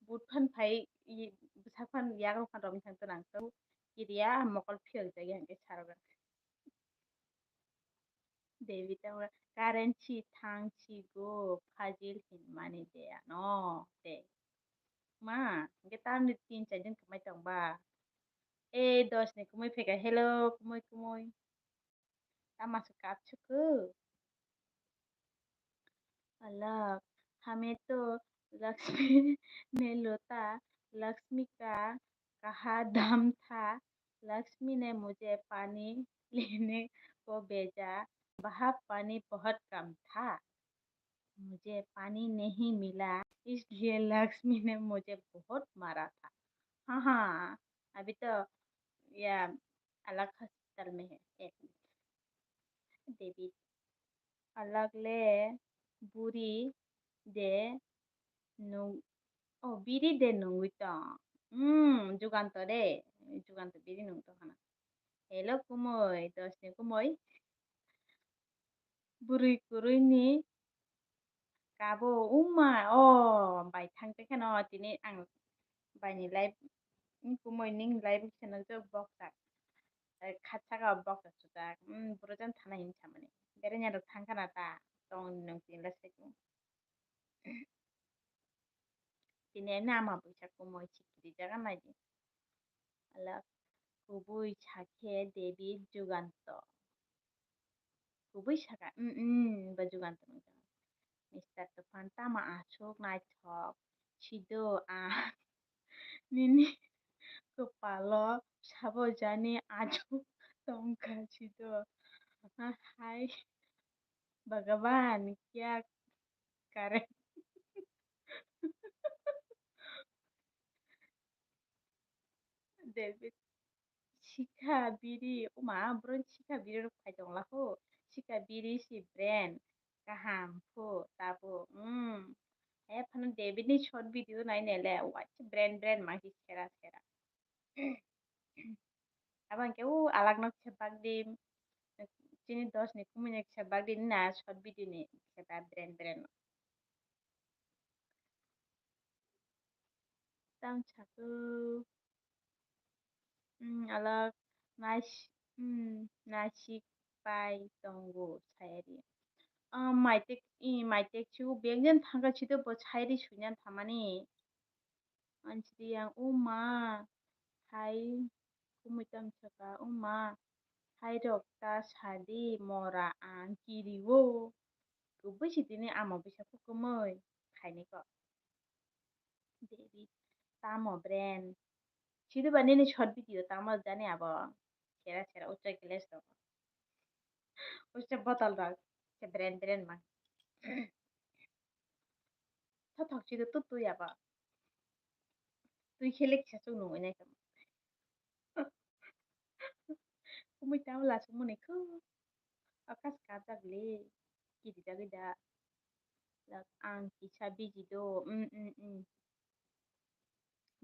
vote phan phai, i, bwsak phan yak rok phan romwi thang tong ang tong. Kiriya mokol phiyok jagwi hang khe sarok. Devi tamo current si thang si go, Fajil hinmani de ano de. Ma, hwnkhe tamni tin char din kwmai tong ba? E, dos ni kwmui phaikha, hello, kwmui, kwmui. Tamo se kapsukhu? Alak, hame to Lakshmi ne lota, Lakshmi ka kaha dam tha, Lakshmi ne mujhe pani lene ko bheja, bahar pani bahut kam tha. मुझे पानी नहीं मिला, इसलिए लक्ष्मी ने मुझे बहुत मारा था। हाँ, हाँ, अभी तो या अलग हॉस्पिटल में है। एक मिनट। David, अलग ले बुरी दे नु, oh, biri de nungwi tong. Hmm, Juganto de. Juganto biri nung tong hana. Hello, kumui, dos ni kumui. Bwrwi kwrwini kabo wngma, o bai thang tei kheno tini ang baini live, kumui nini live khe nukjak boxer, khat saka o boxer sujak, bwrwi jani thana hinwi samani, beraina rok thang khana ta, tong nwng tini lai sai tong. Tini ani ama buisa kumui sikiri jaga naidi. Ala kubui sakhe David Juganto. Kubui saka, mm, mm, ba Juganto nung jaga. Mister Tufan tamo aswk naithok sido a nini kwpalo sabo jani aswk tongkha sido. Hai Bhagavan, kya kare? David, sikha biri, oma, bwrwi sikha biri rok phai tong la ho. Sikha biri si brand kaham pho, tabo, mm. Hai phano David ni short video nai nai le, waisa brand brand ma hi sera sera. Abo hwnkhe o alak no kisa bak di, chini dos ni kumui no kisa bak di na short video ni kisa da brand brand no. Tamo sakhe, mm, alak nais-, mm, naisik pai tongo sayari. Ah, maitek, i, maitek chu bengjan thangka chito bo sayari suinan thamani. Anchiri yang, o ma, hai, kumui tamo saka, o ma, hai rok ta sadi mora ang kiri o. Kubui si tini ama bisa kukumui, khaini ko. David, tamo brand. Sido ba nini short video tamo jani abo. Sera sera ucha glass tongo. Ucha bottle rok. Se brand brand ma. Thothok sido tu tui abo. Tui khele kisa chuk nungwi nai tamo. Kumui tamo lasuk mani khu. Akas kap jak le. Kiri jagwi da. Lak ang kisa biji do. Mm, mm, mm.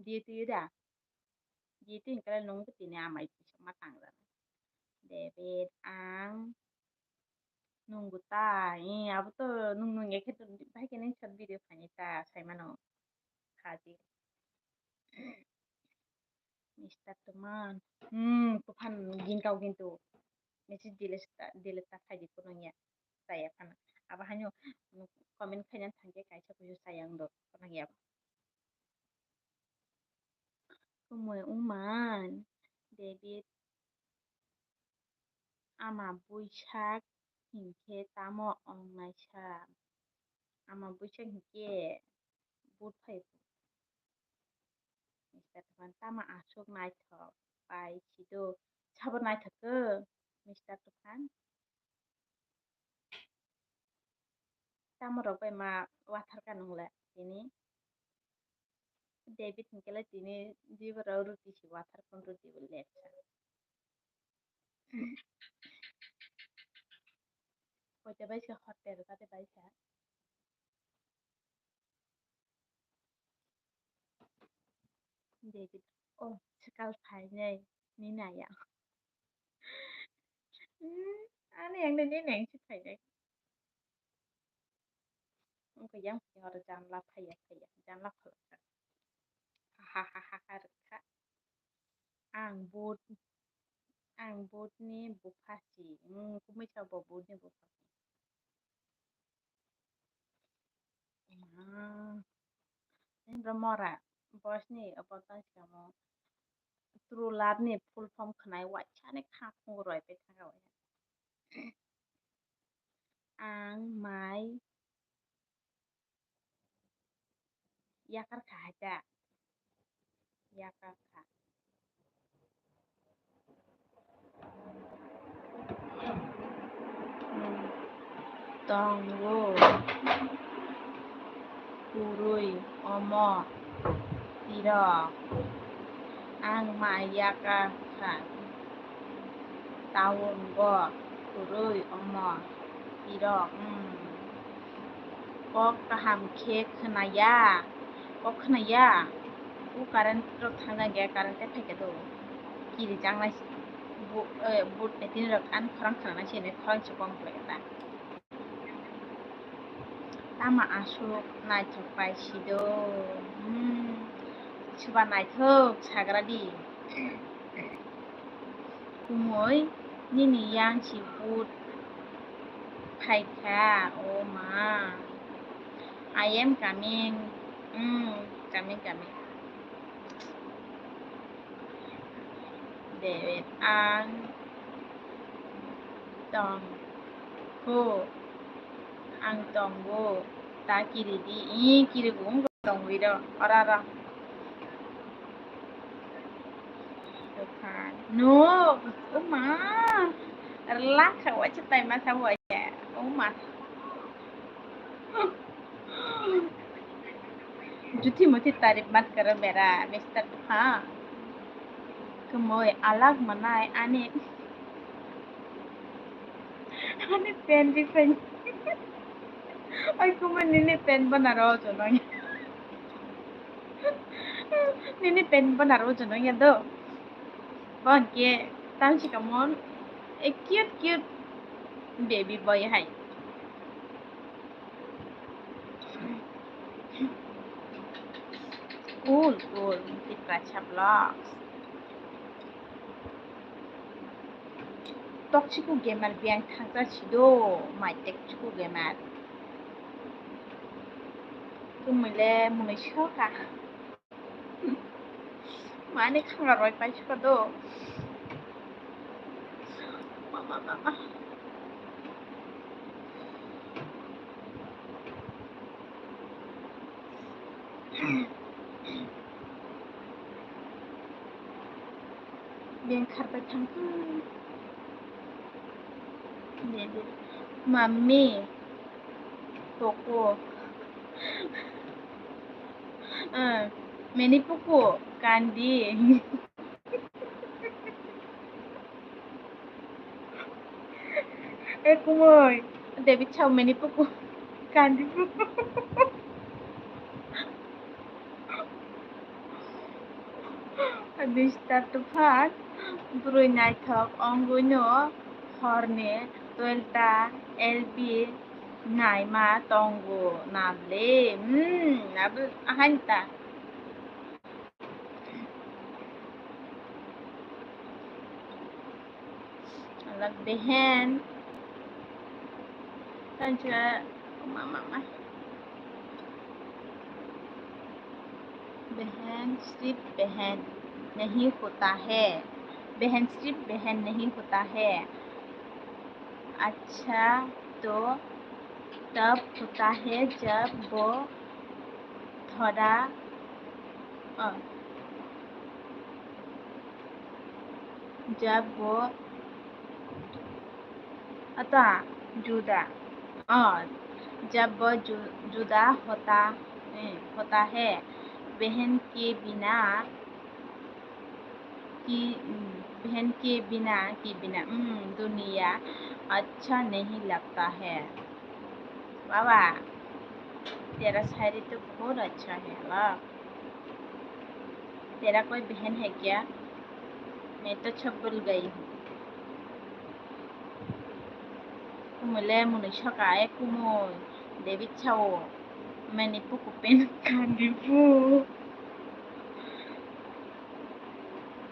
Di twi da. Di twi kala nung tini amai kisa ma tang da. David ang Nunggu ta, eh, abo to nung nungya khe to bahai khe nini short video phaini ta, saimano. Khaji. Mister Tuman. Hmm, Tufan gintau gintu. Message delete ta, delete ta khaidi kunungya. Chaya phano. Abo haino comment khaina thangkhe kaisa kusu chaya wngdo kunungya. Kumui wngman David ama buisak hinkhe tamo wngnaisa? Ama buisak hinkhe but phai. Mister Tufan tamo aswk naithok pai sido? Sabo naithok khe Mister Tufan. Tamo rok bai ma wathar ka nung le tini? David hinkhe le tini jibo rok ruti si wathar kon ruti bo lepsa. Koita bai se hotel ka de bai sa. David, oh, swkal phainai, nini ayang. Hmm, ani yang nini ayang si phainai. Wngkha yang oro janla phaiya, phaiya, janla phalsa. Ha, ha, ha, ha, ha, rwkha. Ang but, ang butni bupha si. Hmm, kumui sa bo butni bupha si. Ma. Ini bro mora. Bosni obo tang sikamo. True love ni full form khnai waisa ni kha phungu roi pe thang wai. Ang mai yakar kha hai ta. Yakar kha. Hmm. Tongo. Kwrwi omo tirok. Ang mai yakar kha. Town o kwrwi omo tirok. Hmm. Kok kaham khe khwnaya. Kok khwnaya. O current rok thangna khe current tei phaikhe do. Kiri changnai si-, bu-, eh, but tini rok ani khorang khwnanai sini khorang se kong khlai ta. Tamo aswk naithok pai sido. Hmm. Soba naithok sagra di. Kumui, nini yang si but phaikha, o ma. I am coming. Hmm, coming, coming. David, ang tongkho, ang tongo, ta kiri di, i kiri bo wngkha tongwi rw, ora rw. Dopha, no, o ma, rwlak kha waisa tai ma sa waisa, o ma. Jhuthi muthi tarif mat karo mera, Mister Tufan. Kumui alag manai ani, ani pen di pen. Oi kumui nini pen bana ro jonong. Nini pen bana ro jonong ya do. Bon ke tang si kamon. A cute cute baby boy hai. Cool, cool, Tiprasa vlogs. Toxic gamer biyang thangsa sido, mai toxic gamer. Tumile muni soka. Mani khanga roi pai sika do. Mama, mama. Beng kharpai thangkha. Dede. Mami. Poco. Ah, mini Poco. Kandi. E kumui, David chao mini Poco. Kandi Poco. Mister Tufan, bwrwi naithok wngwino horni twelve ta L B naima tongo nable. Hmm, nable ahain ta. Alak behen. Tancha mama mama. बहन सिर्फ बहन नहीं होता है, बहन सिर्फ बहन नहीं होता है। अच्छा, तो तब होता है जब वो थोड़ा, अ, जब वो, अता, जुदा, अ, जब वो जु-, जुदा होता, ए, होता है, बहन के बिना, कि, बहन के बिना, के बिना, हम्म, दुनिया अच्छा नहीं लगता है। बाबा, तेरा शायरी तो बहुत अच्छा है, वाह। तेरा कोई बहन है क्या? मैं तो सब भूल गई हूँ। Kumui le mwnwi soka, e kumui, David sao, mani puku pen kandi pu.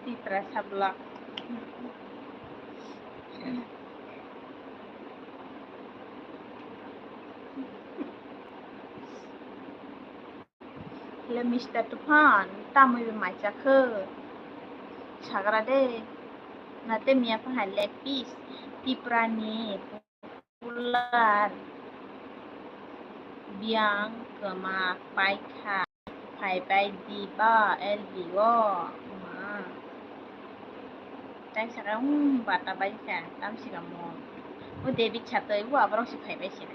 Tipra sabla. Le Mister Tufan, tamwi bai mai chakhe? Sagra de. Nate miya phai leg piece. Tipra ni popular biyang kwma paikha. Phai bai di ba L B o. Ma. Tai saka, um, bata bai kha, tam sika mo. O David chatoi, o aborok si phai bai se.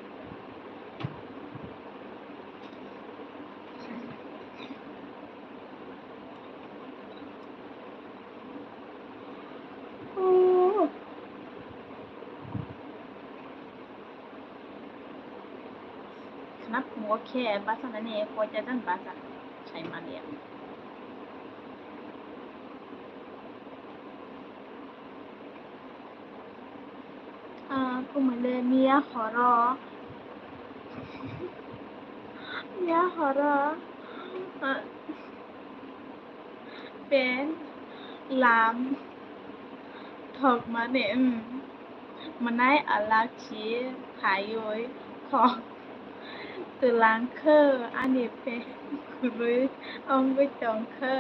Khna phungo khe bachanani koita jan bacha sai manya. Ah, kumui le miya horo, miya horo, ah, pen lam thokmani, um, mwnai alak si phaiwi kok twlang khe ani pen kwrwi wngwi tong khe.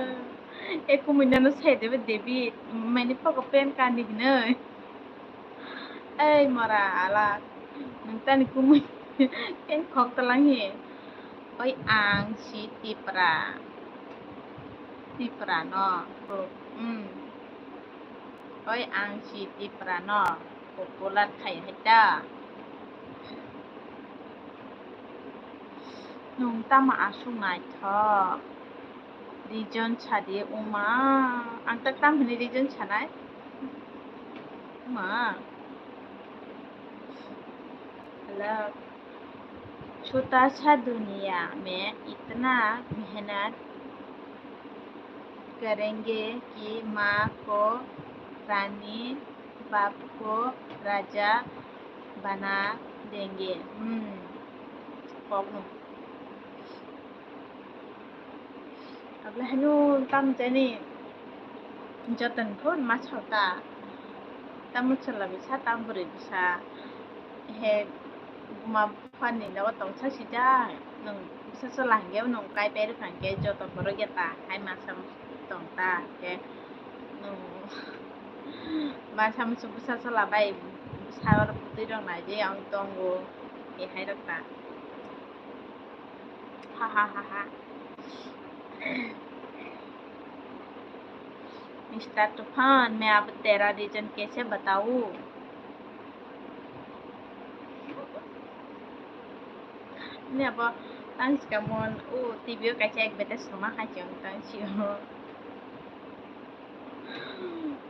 E kumui nono sai de ba David, mani pogo pen kandi hinwi. Ei mora alak, nwng tani kumui pen kok twlang hi. Oi ang si Tipra, Tipra no, hmm. Oi ang si Tipra no popular khai hai ta. Nwng tamo aswk naithok? Reason sadi, uma. Ang tak tam hwnwi reason sanai? Uma. Hello. छोटा सा दुनिया में इतना मेहनत करेंगे कि माँ को रानी, बाप को राजा बना देंगे। Hmm. Kokno. Abla hanu tam jani joton phon ma chota. Tam chwla bisa, tam bwrwi bisa. He buma phani nogo tongsa sida. Nwng bisa chwla hangke nwng kai pai rwkha hangke joto borok ya ta hai masa tong ta hangke nwng masa musu bwsa chwla bai bwsa rok bwtwi rok nai je ang tongo he hai rok ta. Ha ha ha ha. Mister Tufan, मैं अब तेरा reason कैसे बताऊँ? Ni abo tang sika mon o T V o kaisa ek bete soma hai chong tang sio.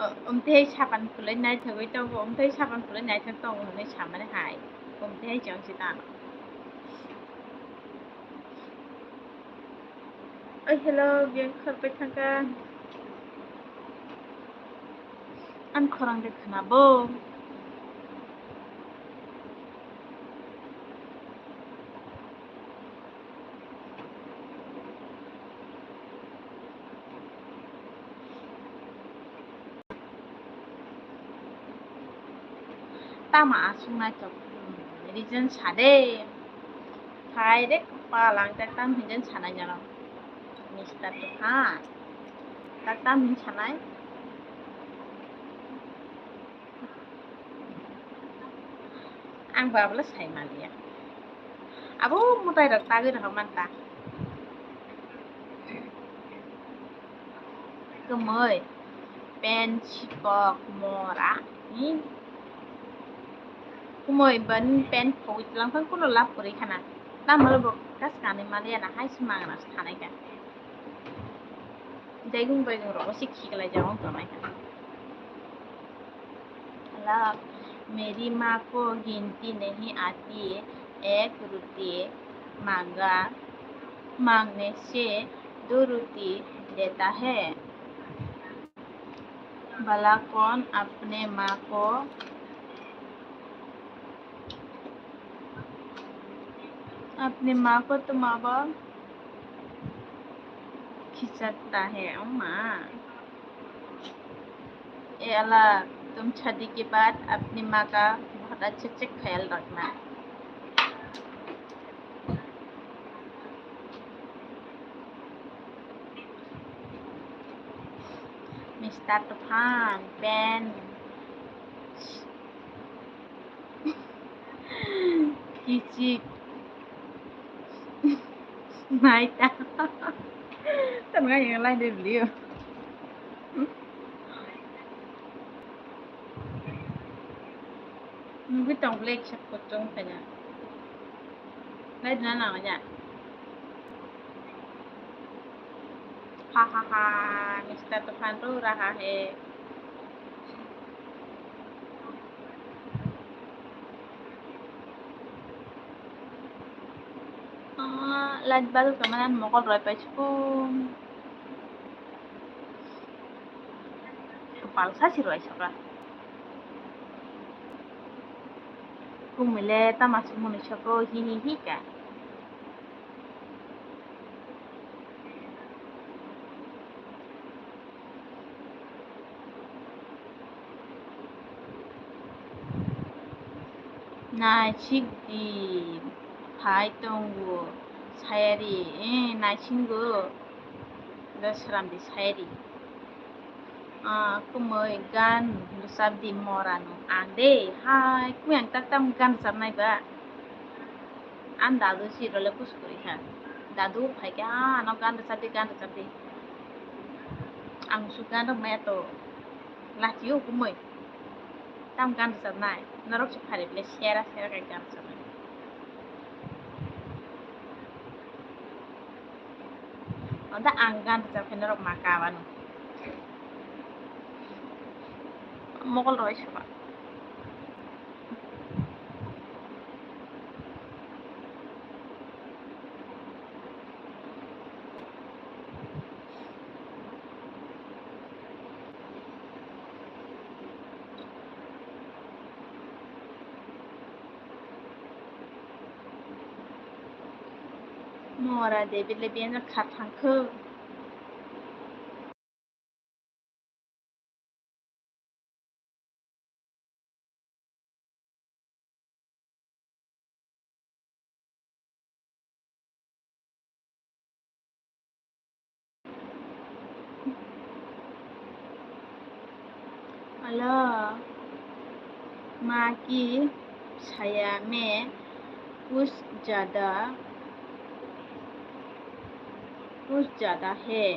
O, omtei sapan kulai naithogwi tongo, omtei sapan kulai naithok tongo hwnwi samani hai. Omtei chong si tang. Oi, hello, biyang khorpai thangkha. Ani khorang de khwnabo. Tama aswk naithok, reason sa de. Phai de kwpal, ang tak tam hinjin sanai nang. Mister Tuphan, tak tam hin sanai. Ang ba bwle sai maliya. Abo mwtai rok tagwi rw manta. Kwmwi, pen, sikok, mora, hmm? Kwmwi, bani pen phogwi tlang phang kuno lab kwrwi khana. Tamalo bo kas kanwi maliya na, hai se mangra se thanai kha. Daigung baigung rogo se khiklai jago tongnai kha. Love, मेरी माँ को गिनती नहीं आती, एक रोटी मांगा, मांगने से दो रोटी देता है। भला कौन अपने माँ को, अपने माँ को तो माँ बाप खिंचता है, ओ माँ। ए अल्लाह, तुम शादी के बाद अपनी माँ का बहुत अच्छे से ख्याल रखना। Mister Tuphan, pen. Kichik. Naita. Tamo yang lain dia beli. Nugui tong beli kisah pocong kanya. Naita na nang ya. Ha ha ha, Mister Tuphan ro raha hai. Ah, light bulb kamanan mokol roi pai chukung. Kepal sa si roi sokra. Kumile tama sumuni soko hi hi hi ka. Naisik di phai tongo sayari, eh, naisingo da sram di sayari. Ah, kumui gan rwchap di morano. Ang de, hai, kumui ang tak tam gan rwchapnai ba. Ang dadu si role kus kuri kha. Dadu phai khe, ah, ano gan rwchap di, gan rwchap di. Ang su gan rwmaya to. Lachi o kumui. Tam gan rwchapnai. Norok se phari bile sera sera khe gan rwchapnai. Anda ang gan rwchap khe norok ma kabano. Mokol roi saba. Mora David le biyang kha thangkhu. Hello, माँ की छाया में कुछ ज़्यादा, कुछ ज़्यादा है।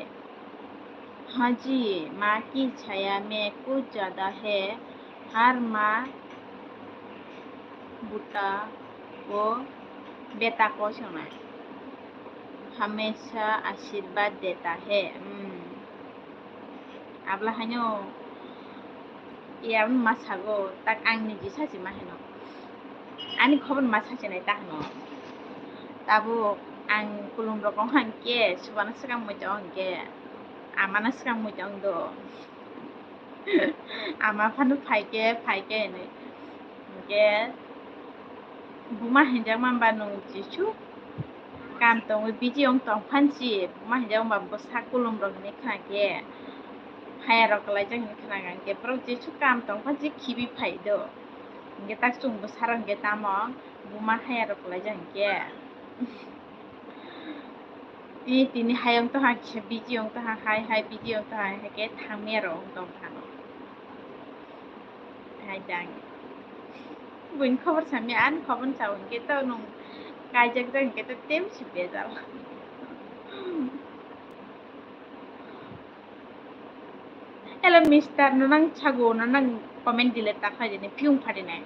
हाँ जी, माँ की छाया में कुछ ज़्यादा है। हर माँ बुता को, बेटा को सुना, हमेशा आशीर्वाद देता है। Hmm. Abla haino, ya ma sago, tak ang niji sachi ma hino. Ani khobor ma sachi nai ta hino. Tabuk ang kulum rok wng khe, subana swkang mui tong khe, amana swkang mui tong do. Ama phano phai khe, phai khe hinwi. Hinkhe buma hinjakma ba nwng jisu kam tongwi busy wng tong phansi, buma hinjakma ba bwsa kulum rok hinwi khna khe, phaya rok kwlaijak hinwi khna kha, hinkhe borok jisu kam tong phansi khibi phai do. Hingke tak chwng bwsarok hingke tamo buma haya rok kwlaijak hingke. Ee, tini hayung toha kisa busy wng toha, hai hai busy wng toha, hai khe thangmaya rok wng tong thano. Hai dang. Buini khobor samya, ani khobor sa hingke to nwng kaijak jak hingke to tei bisi bejal. Hello, mister, no nang chago, no nang comment delete ta khlai dini, phiyung pharinai.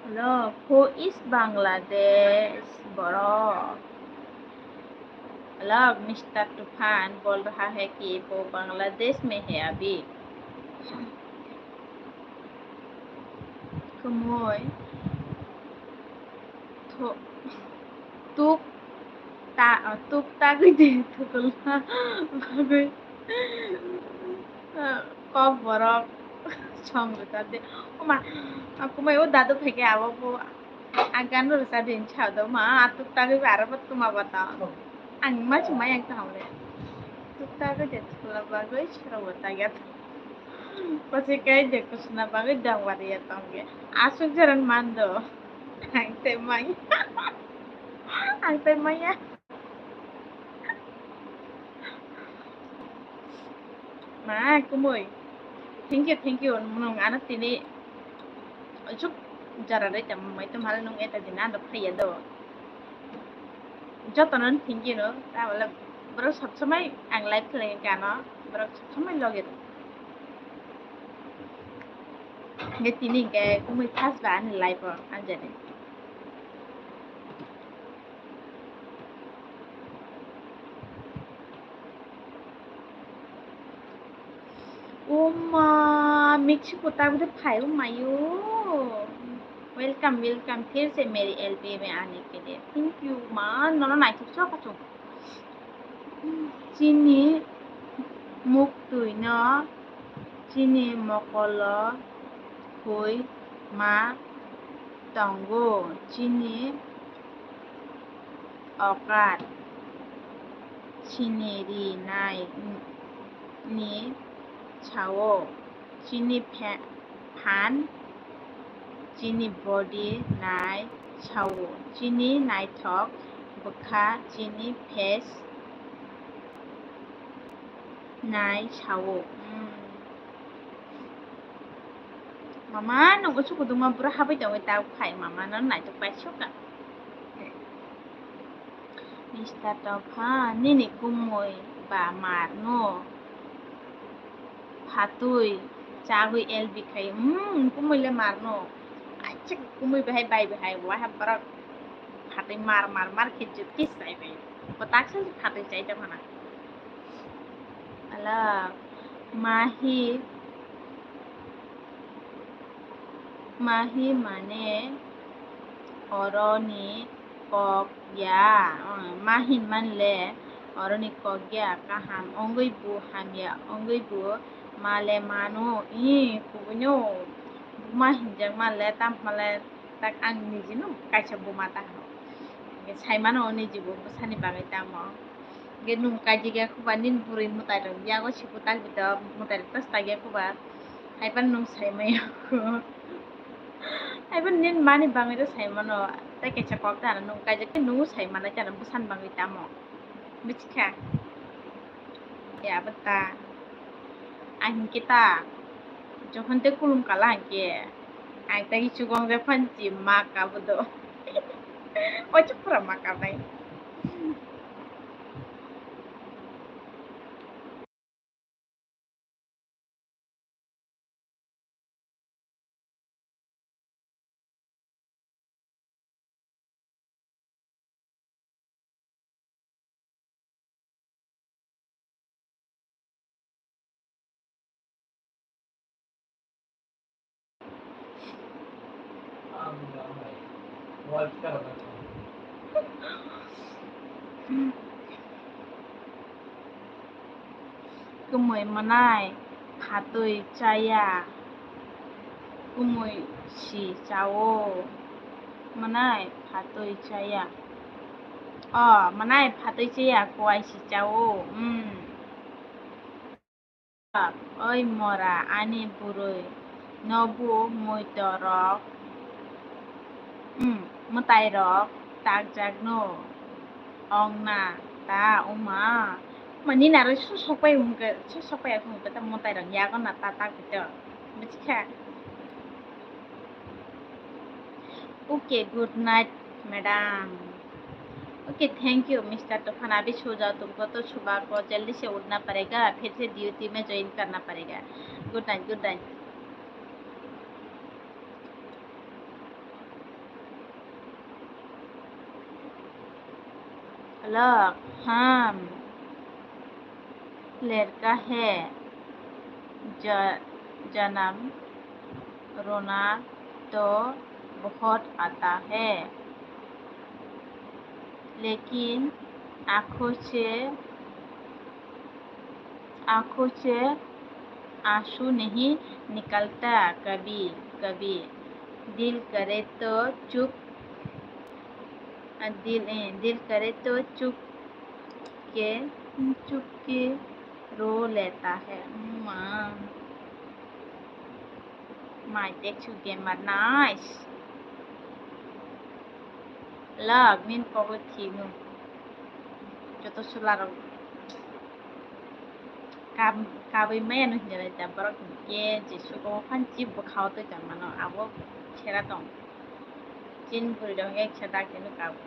Hello, who is Bangladesh, bro? Hello, mister Tufan, bol raha hai ki wo Bangladesh mein hai abhi? Kumoi. Tho-, tuk ta, tuk tagwi de thukulna bagwi. Kok borok song rwchar de. Oma, kumui o dadu phaikhe abo bo a gan rwchar de hinwi sa do, ma, tuk tagwi ba aro bo tuma bata. Ang ma chumai ang kaham le. Tuk tagwi de thukulna bagwi soro bo tagya. Kwchwi kai de kwchwna bagwi dongba riya tongkhe. Aswk jora mando. Ang tei maya. Ang tei maya. Ma, kumui. Thank you, thank you. Nwng ano tini juk jora rwi tamo mai tamo hale nwng eta dina ando phaiya do. Jotono thank you no. Tabole borok sob somoi ang live khlai kha no. Borok sob somoi loge rw. Hingke tini hingke kumui first ba ani life o anjani. Oma, Mexico ta bwdhe phai o mayo. Welcome, welcome. फिर से मेरी एलबी में आने के लिए। Thank you, ma. Nono naithok sok achuk. Chini muktwi no chini mokolo khoi ma tongo, chini okat chini ri nai ni sao. Chini phe-, phan, chini body nai sao, chini naithok bwkha, chini face nai sao. Hmm. Mama, nwng usu kuduma bwrwi habwi tongwi ta khai mama no naitok paisok ka. Mister Topha, nini kumui ba mar no phatwi chagwi L B khai. Hmm, kumui le mar no. Acha kumui bahai bai bahai, wahai borok phatwi mar mar mar khe jukti sai bai. Kotak se phatwi chai ta phana. Ala mahi. Mahi mane oroni kok ya, ma hin man le oroni kok ya, kaham ongwi bu hamya ongwi bu ma le mano, i kubui no buma hinjak ma le, tamo le tak ang niji no kaisa buma ta hano. Sai mano niji bo bwsani bagwi tamo. Ge nung kaijak ya khuba nini bwrwi mwtai rok yago sibu tak bita mwtai rok tas tak ya khuba. Haiphano nwng sai maya kho. Haiphano nini mani bangwi rw sai mano. Tei kaisa kok ta nwng kaijak khe nwng sai manai ta bwsani bangwi tamo. Bwchikha. Ya bata. Ang hinkhe ta. Jokhon tei kulum kala hinkhe. Ang tei chukong je phan chi ma kabo do. Oichuk pura ma kabnai. Kwmwi mwnai phatwi chaya, kwmwi si chao. Mwnai phatwi chaya. O, mwnai phatwi chaya, kwai si chao. Hmm. Oi mora, ani bwrwi, nobu muitorok, hmm, mwtairok takjakno ongna ta wngma? Mani narwi susok pai wngkhe, susok pai wngkhe ta mwtairok yago na ta tak bito, buchikha? Okay, good night, madam. Okay, thank you, mister Tufan. अभी सो जाओ, तुमको तो सुबह को जल्दी से उठना पड़ेगा, फिर से ड्यूटी में ज्वाइन करना पड़ेगा। Good night, good night. Hello, हाँ, लड़का है, ज-, जन्म रोना तो बहुत आता है, लेकिन आंखों से, आंखों से आंसू नहीं निकलता कभी कभी। दिल करे तो चुप, दिल, ए, दिल करे तो चुप के, चुप के रो लेता है। माँ। My text to gamer, nice. Lak, nin kok le thik no. Joto chwla rok kab-, kabwi maya no hinjak lai ta, borok hinkhe jesugo phan chip bwkha o twi tongmano, abo sera tong. Chini bwrwi rok eksa dak tino kabo.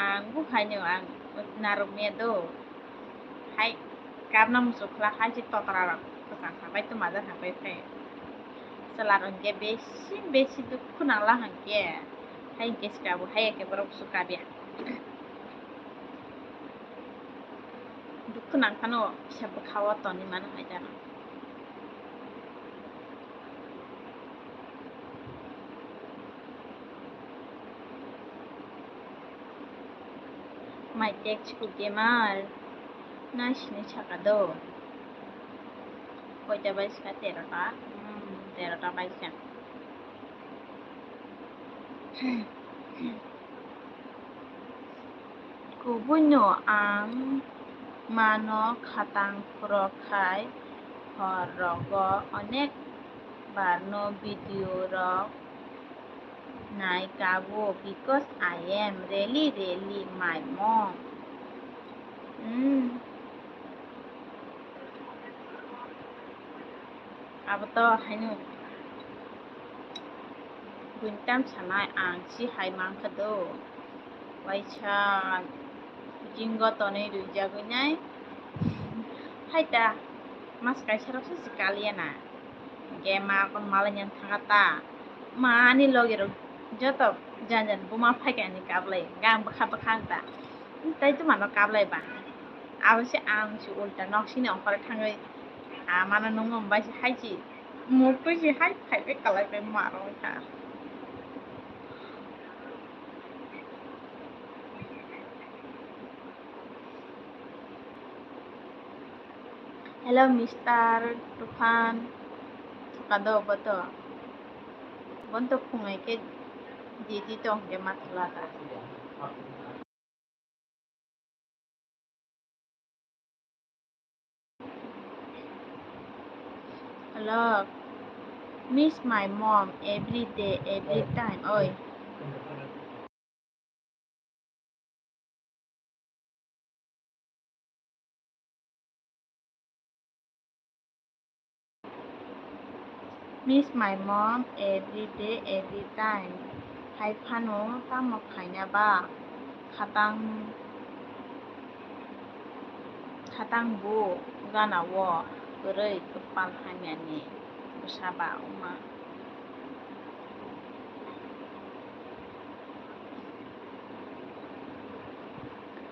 Ang buphai no ang narwk maya do. Hai kapna muchuk khwlak hai se totra rok kwchang sabai tongma jak sabai phai. Chwla rok hinkhe besi besi dukhu nang la hinkhe. Hai hinkhe se kabo, hai hinkhe borok kuchuk kab ya. Dukhu nang phano kisa bwkha o tonwi mano hai ta. My text to gamer. Nai sini saka do. Koita baisa? Terota. Hmm, terota baisa. Kubuino ang mano khatang phurok khai hor rogo onek barno video rok nai kabo, because I am really, really my mom. Hmm. Abo to haino buini tam sanai ang si hai mankha do. Waisa jingo tonwi rwijagwi nai. Hai ta, mas kaisa rok se si kaliya na. Hinkhe ma kon malai nang thanga ta. Ma ani logi rok joto jan jan buma phaikha ani kablai. Gang bwkha bwkha ta. Tai tuma no kablai ba. Abo se ang se ulta nok sini ongkhor thangwi. Amano nungmung bai se hai se. Muk twi se hai phaibai kalai bai ma rok kha. Hello, mister Tufan. Thukado boto. Bonto phungai ke didi tong ke mathlata. Hello. Miss my mom every day, every time. Oi. Miss my mom every day, every time. Hai phano tamo khaina ba? Khatang, khatang bo gana o kwrwi kwpal hamya ni bwsa ba wngma.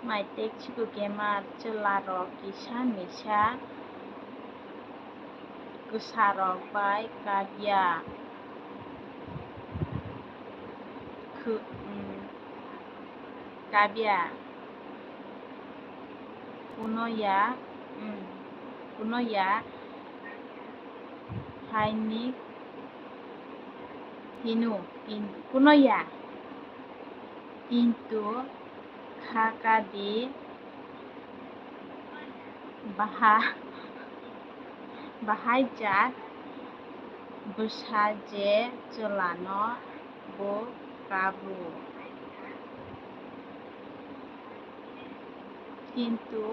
Mai tei chikuk gamer chwla rok kisa misa kwsa rok bai kabya khu-, um, kabya kuno ya, um, kuno ya haini hino, kin-, kuno ya, kintu kha ka di baha, Bahai jat bwsa je chwlano bo kabru. Kintu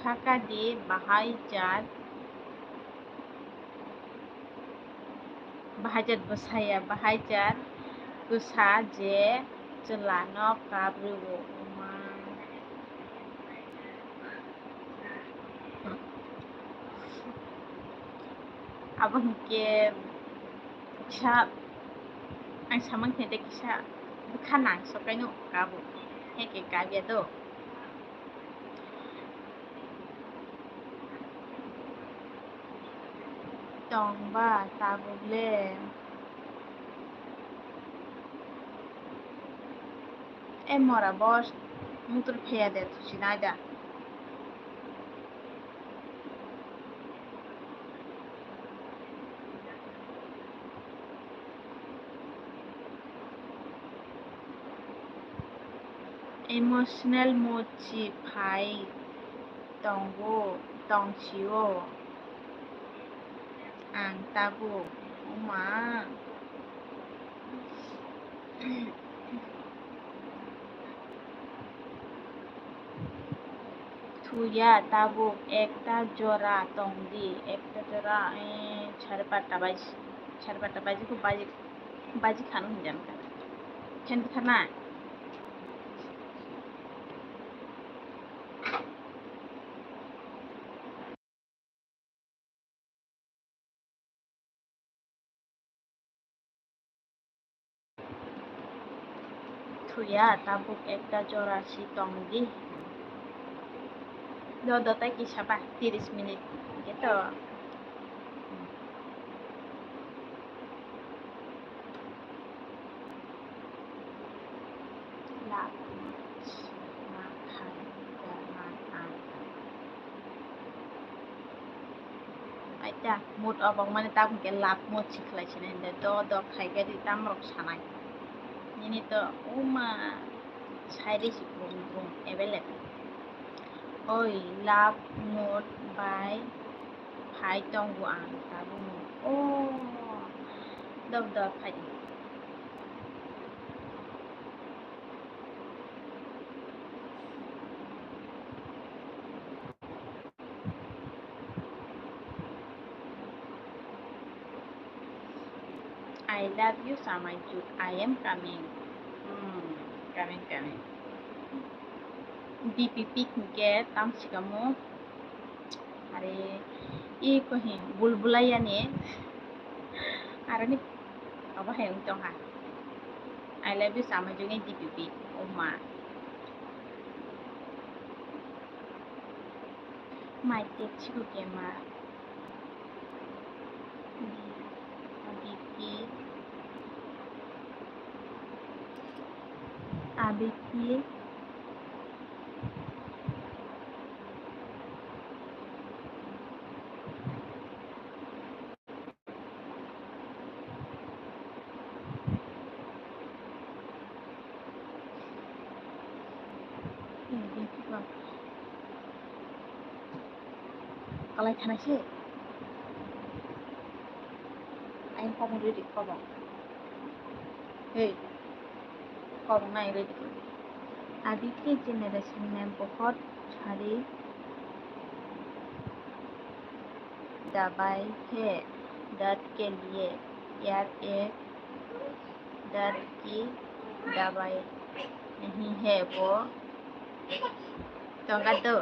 khakadi bahai jat, bahai jat bwsaya, bahai jat bwsa je chwlano kabru o. Uma. Abo hwnkhe kisa ang samang khe de kisa bwkha nang sokaino kabo, heke kabya do. Tongba tabuk le. E mora boss mutur pheya de thusinai da. Emotional mood si phai tongo, tong sio. Ang tabuk, uma. Thuya tabuk ekta jora tongdi, ekta jora, eh, sare patta baji, sare patta baji ko baji, baji khano hinjam kha. Khen kha na. Thuya tabuk ekta jora si tong di. Do do tai kisa ba tiris minute hwnkhe to. Love much, ma khai, ma khai. Aita, mood off wngmani tabuk hwnkhe love much si khlai sinai hwnkhe do do khai khe ri tamrok sanai. Nini to uma sai risi brum brum available. Oi, love much bai phai tongo ang tabukno. Oh, dok dok phai di. I love you, Samaiju. I am coming. Hmm, coming, coming. D P P hwnkhe tamsikamo. Are, i kohi bulbula yani. Aroni abo hai wng tongha. I love you, Samaiju ni D P P. Oma. Mai tek chikuk ema. Abiki. Abiki. Kalai thanai se. Ayang kobong ready kobong. Hey. Kobong nai ready kobong. अभी के जनरेशन में बहुत सारी दवाई है दर्द के लिए, यार, एक दर्द की दवाई नहीं है वो। Tongkat tu.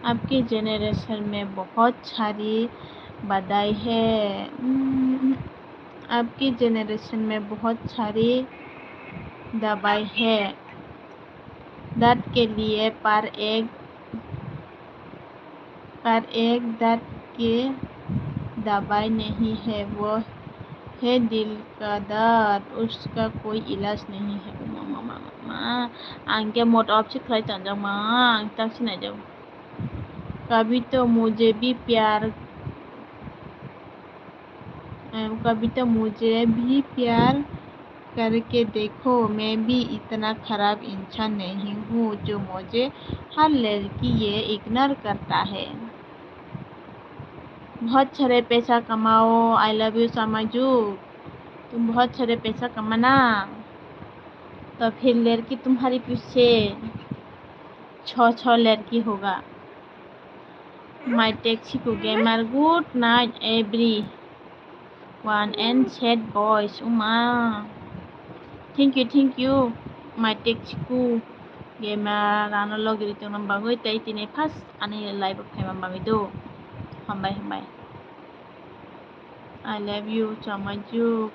आपकी जनरेशन में बहुत सारी बधाई है। हम्म, आपकी जनरेशन में बहुत सारी दवाई है। दर्द के लिए पर एक, पर एक दर्द के दवाई नहीं है, वो है दिल का दर्द, उसका कोई इलाज नहीं है। Mama, mama, mama. Ang ke mod off si khlai tonjak ma, ang tak si naijak. कभी तो मुझे भी प्यार, अम, कभी तो मुझे भी प्यार करके देखो, मैं भी इतना खराब इंसान नहीं हूँ जो मुझे हर लड़की ये इग्नोर करता है। बहुत सारे पैसा कमाओ, I love you सामाजिक। तुम बहुत सारे पैसा कमाना, तो फिर लड़की तुम्हारे पीछे छह छह लड़की होगा। My Texiku gamer, good night everyone and sad boys. Uma. Thank you, thank you. My Texiku gamer ano logi ri tongna bagwi tei tini first ani live o phaima bagwi do. Hambai, hambai. I love you, Chamajuk.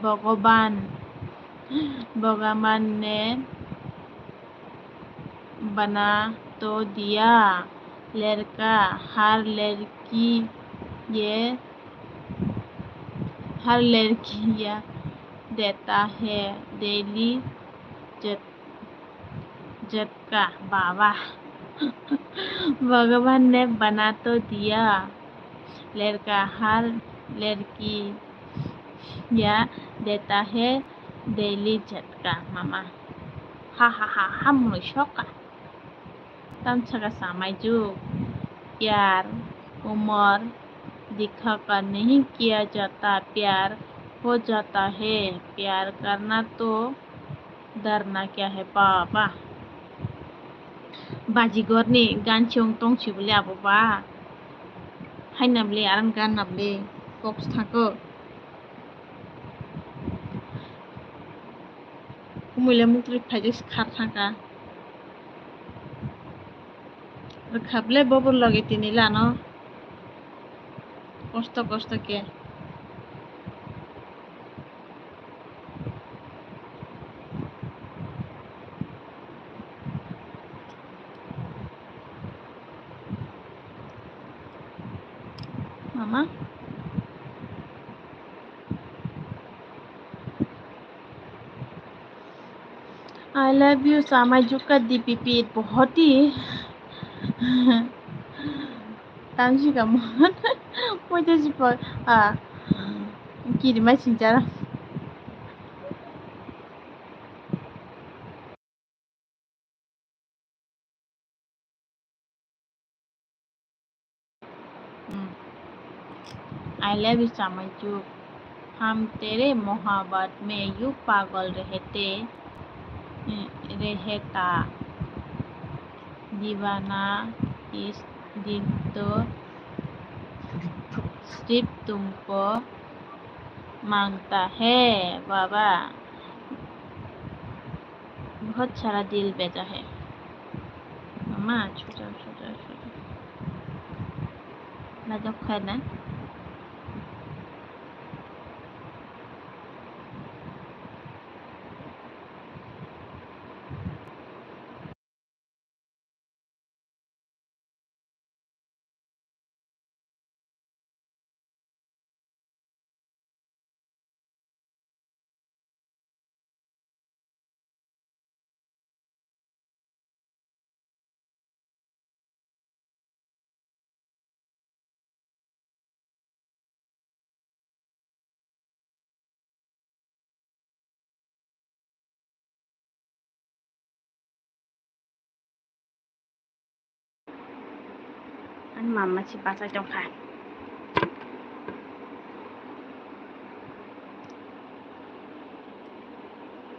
भगवान, भगवान ने बना तो दिया लड़का, हर लड़की ये, हर लड़की ये देता है daily जत-, झटका, बाबा। भगवान ने बना तो दिया लड़का, हर लड़की या देता है daily झटका, मामा। Ha ha ha ha, mwnwi soka. Tamsaka samaijuk, pyar umar dikha ka nahi kiya jata, pyar ho jata hai, pyar karna to डरना क्या है, baba. Bajigorni ganchong tongsi bole abo ba. Haina bole aram ganna bole kok thangko. Kumui le muktwi phaijak si khar thangka. Rwkha bole bobo logi tini lano. Kosto kosto khe. Mama. I love you, Samai Juka D P P, बहुत ही। Tamsi kamu. Muita si po, ah, kiri mai sinchara. Hmm. I love you, Samai Juk. हम तेरे मोहब्बत में यूं पागल रहते, रहता। दीवाना इस दिल तो सिर्फ तुमको मांगता है, बाबा। बहुत सारा दिल भेजा है। Mama, chuta, chuta, chuta. Lajak khaina. Ani mama si bachai tongkha.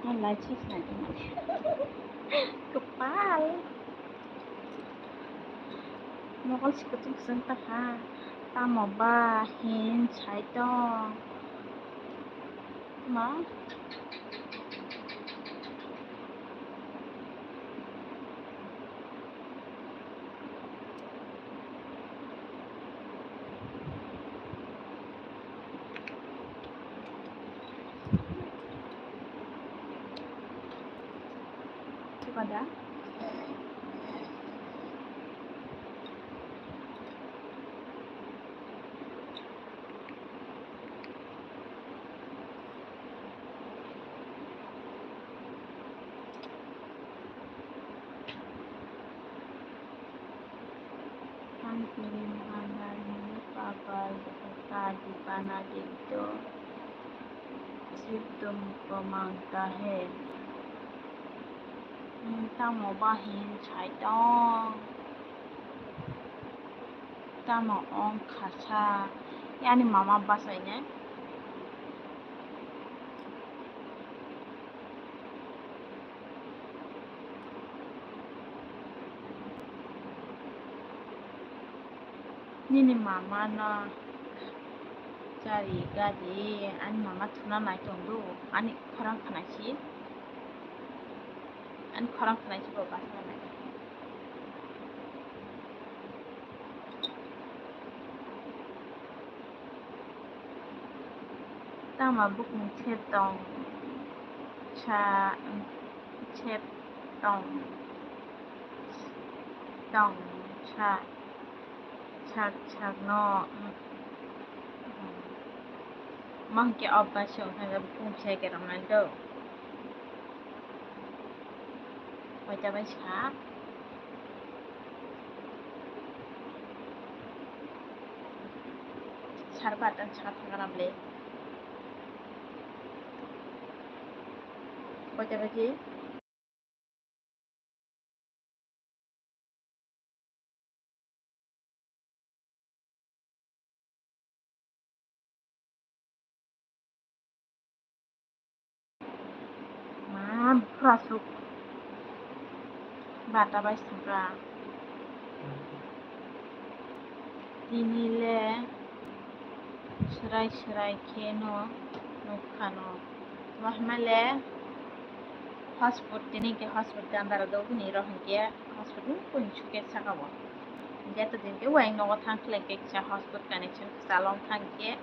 Ang lai si sinai tongmani. Kwpal. Mokol si kwchwng kwchwng ta kha. Tamo ba hin sai tong. Ma. Pada. Pani puri, mohan dal, nini papa, ka dibana, dikto, sik tum ko mangta hai. Hmm, tamo ba hin sai tong. Tamo ong khasa. Yani mama basai ne. Nini mama no chari gadi, ani mama thuna nai tongdu, ani khorang khanai si, ani khorang khanai si bo basa nai. Tama bukung sep tong sa, sep tong, tong sa, sak, sak no, mang ke obba song sa bukung sep ke rong nai do. Koita bai sa? Sar bata sa thangana ble. Koita baji? Ma, bwswk bata bai saka. Tini le swrai swrai khe no nukha no. Wahma le hotspot tini ke hotspot gandara do bini rok hinkhe hotspot ni kung suke saka bo. Jeto din ke wayang nogo thang khlai khe kisa hotspot connection kwchalo wng thang khe.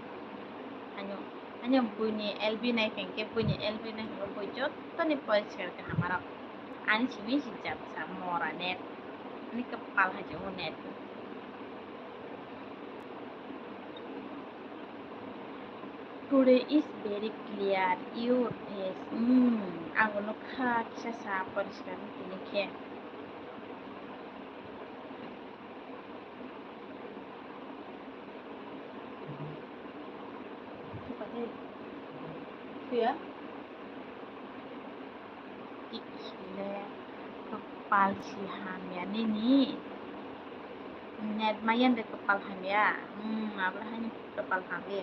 Ano, ano buini L B nai khe, buini L B nai khe bui jottoni poriskar kaham aro. Ani simi si jat sa mora net. Ani kwpal hai je o net. Today is very clear your face. Hmm, ang nukha kisa sa poriskar tini khe. Suya? Tik sile kwpal si hamya nini. Net maya de kwpal hamya. Hmm, abla hani kwpal hamya.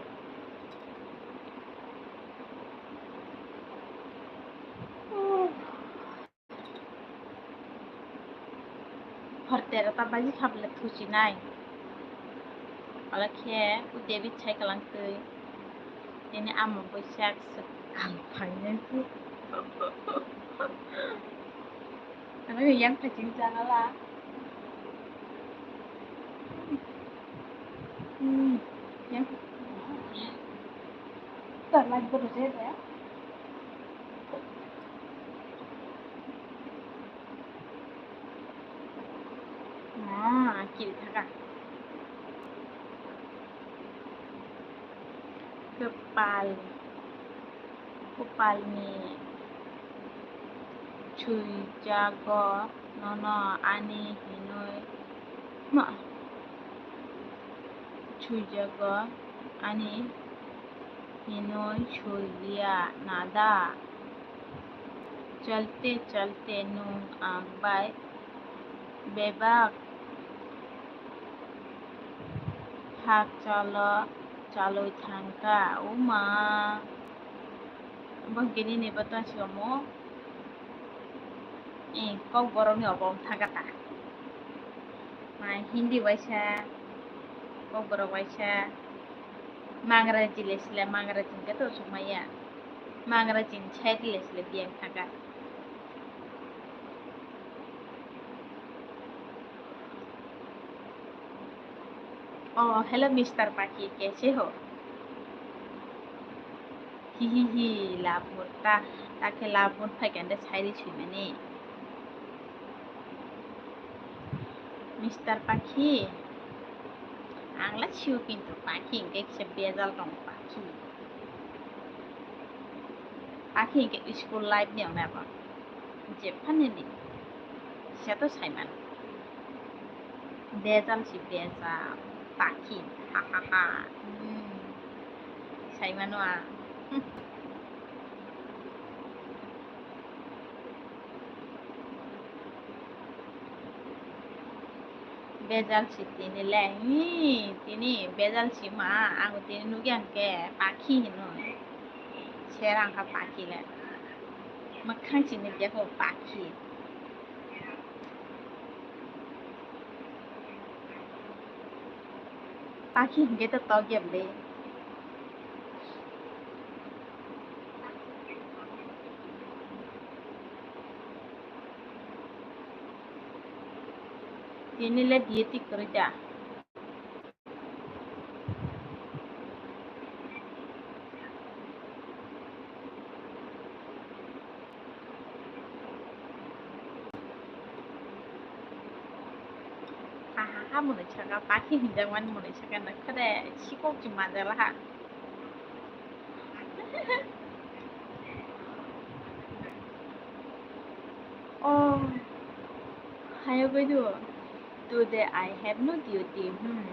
Hor tera ta baji kha bwle thuchi nai. Ola khe u David sai kalang twi. Tini amo bwsak swkang phainai. Ano yang phaiching chana la. Hmm, yang. Tar light bodo je de. Ah, kiri thaka. Kwpal, kwpalni swijago nono ani hinwi ma, swijago ani hinwi swiya nada. Chalte chalte nwng ang bai bebak hakchalo chalwi thangkha. Uma, bo gini ni bo tong sio mo. Eh, Kokborok ni obo wng thangkha ta. Ma Hindi waisa, Kokborok waisa, Mangraji le sile, Mangraji hwnkhe to swngmaya. Mangraji ni side le sile biyang thangkha. Oh, hello, Mister Paki, kaise ho? Hi, hi, hi, love mood ta, ta khe love mood phai khe ande sairi swimani. Mister Pakhi, ang le sio kintu Pakhi hingke kisa bejal tong Pakhi. Pakhi hingke school life ni wngnai bo. Jephani ni. Kisa to saiman. Bejal si bejal. Pakhi. Ha ha ha. Hmm. Saimano ang. Hmm. Bejal si tini le, hi, tini bejal si ma, ang tini nugya hingke Pakhi hino. Sera hingka Pakhi le. Mwkhang si nugya ko Pakhi. Pakhi hingke to tokya bwle. Tini le duty kwrwi da. Aha, ha, mwnwi saka, Pakhi hinjakmani mwnwi saka, nokha de, sikok se manjala ha. Oh, hayo bai do. Today I have no duty. Hmm.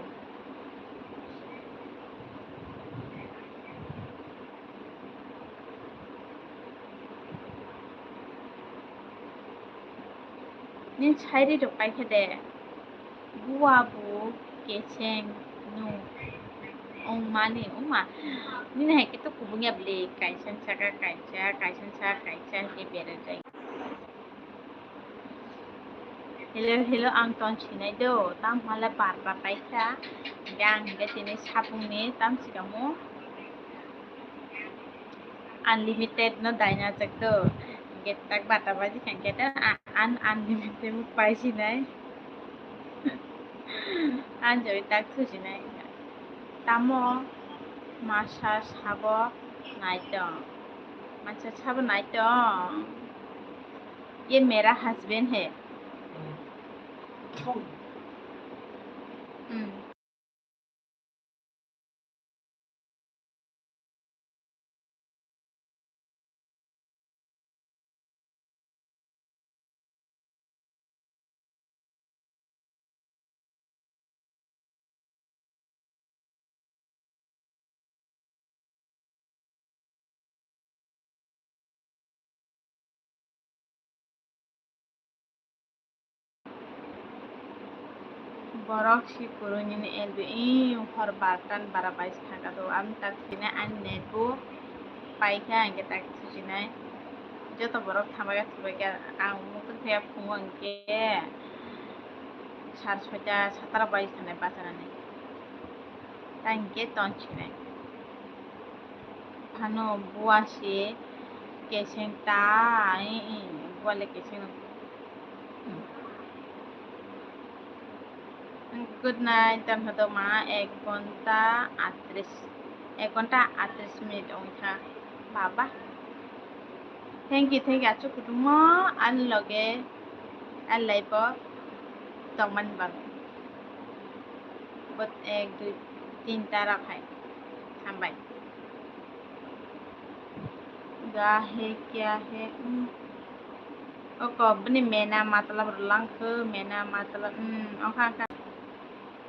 Nini sairi rok paikha de. Bua bo keseng nung ongmani wngma. Nini hai khe to kubung ya bwle, kaisa saka kaisa, kaisa saka kaisa hai khe berai jai. Hello, hello, ang ton sinai do, tam hale bar bar paikha. Hingke ang hingke tini sapung ni tam sikamo. Unlimited no daina jak do. Hingke tak bata baji kha hingke ta un-, unlimited bo pai sinai. Anjoi tak thusinai. Tamo masa sabo naitong. Masa sabo naitong. Ye mera husband hai. Hmm. Borok si kwrwini L B, ih, hor bartan bara bai thangkha do, ang tak sinai ani net bo paikha, hingke tak sinai. Joto borok thambaikha, thubaikha, ang muitu khe phungo hingke sar soita, satara bai sanai bachanani. Ta hingke ton sinai. Phano bua se keseng ta, ih, ih, bua le keseng. Good night, tan hodo ma, ek ghonta atris, ek ghonta atris minute wngkha, baba. Thank you, thank you, achuk kutumo, ani loge, ani life o tongmani bagwi. But ek, dui, tinta rok hai, hambai. Ga he kya he, hmm. Oko bini mena matlab rwlang kho, mena matlab, hmm, ongkha, ongkha.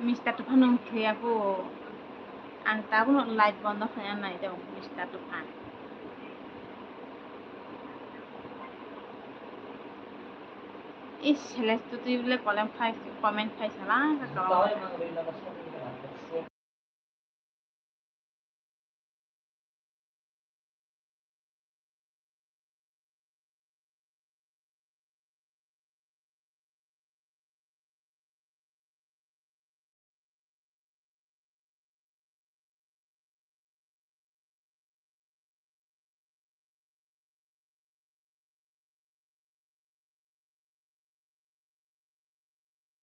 Mister Tufan wng thwiya kho. Ang tabukno live bondo khaina nai tongo Mister Tufan. Is, select to twi bole comment khai, comment khai sala, ka comment.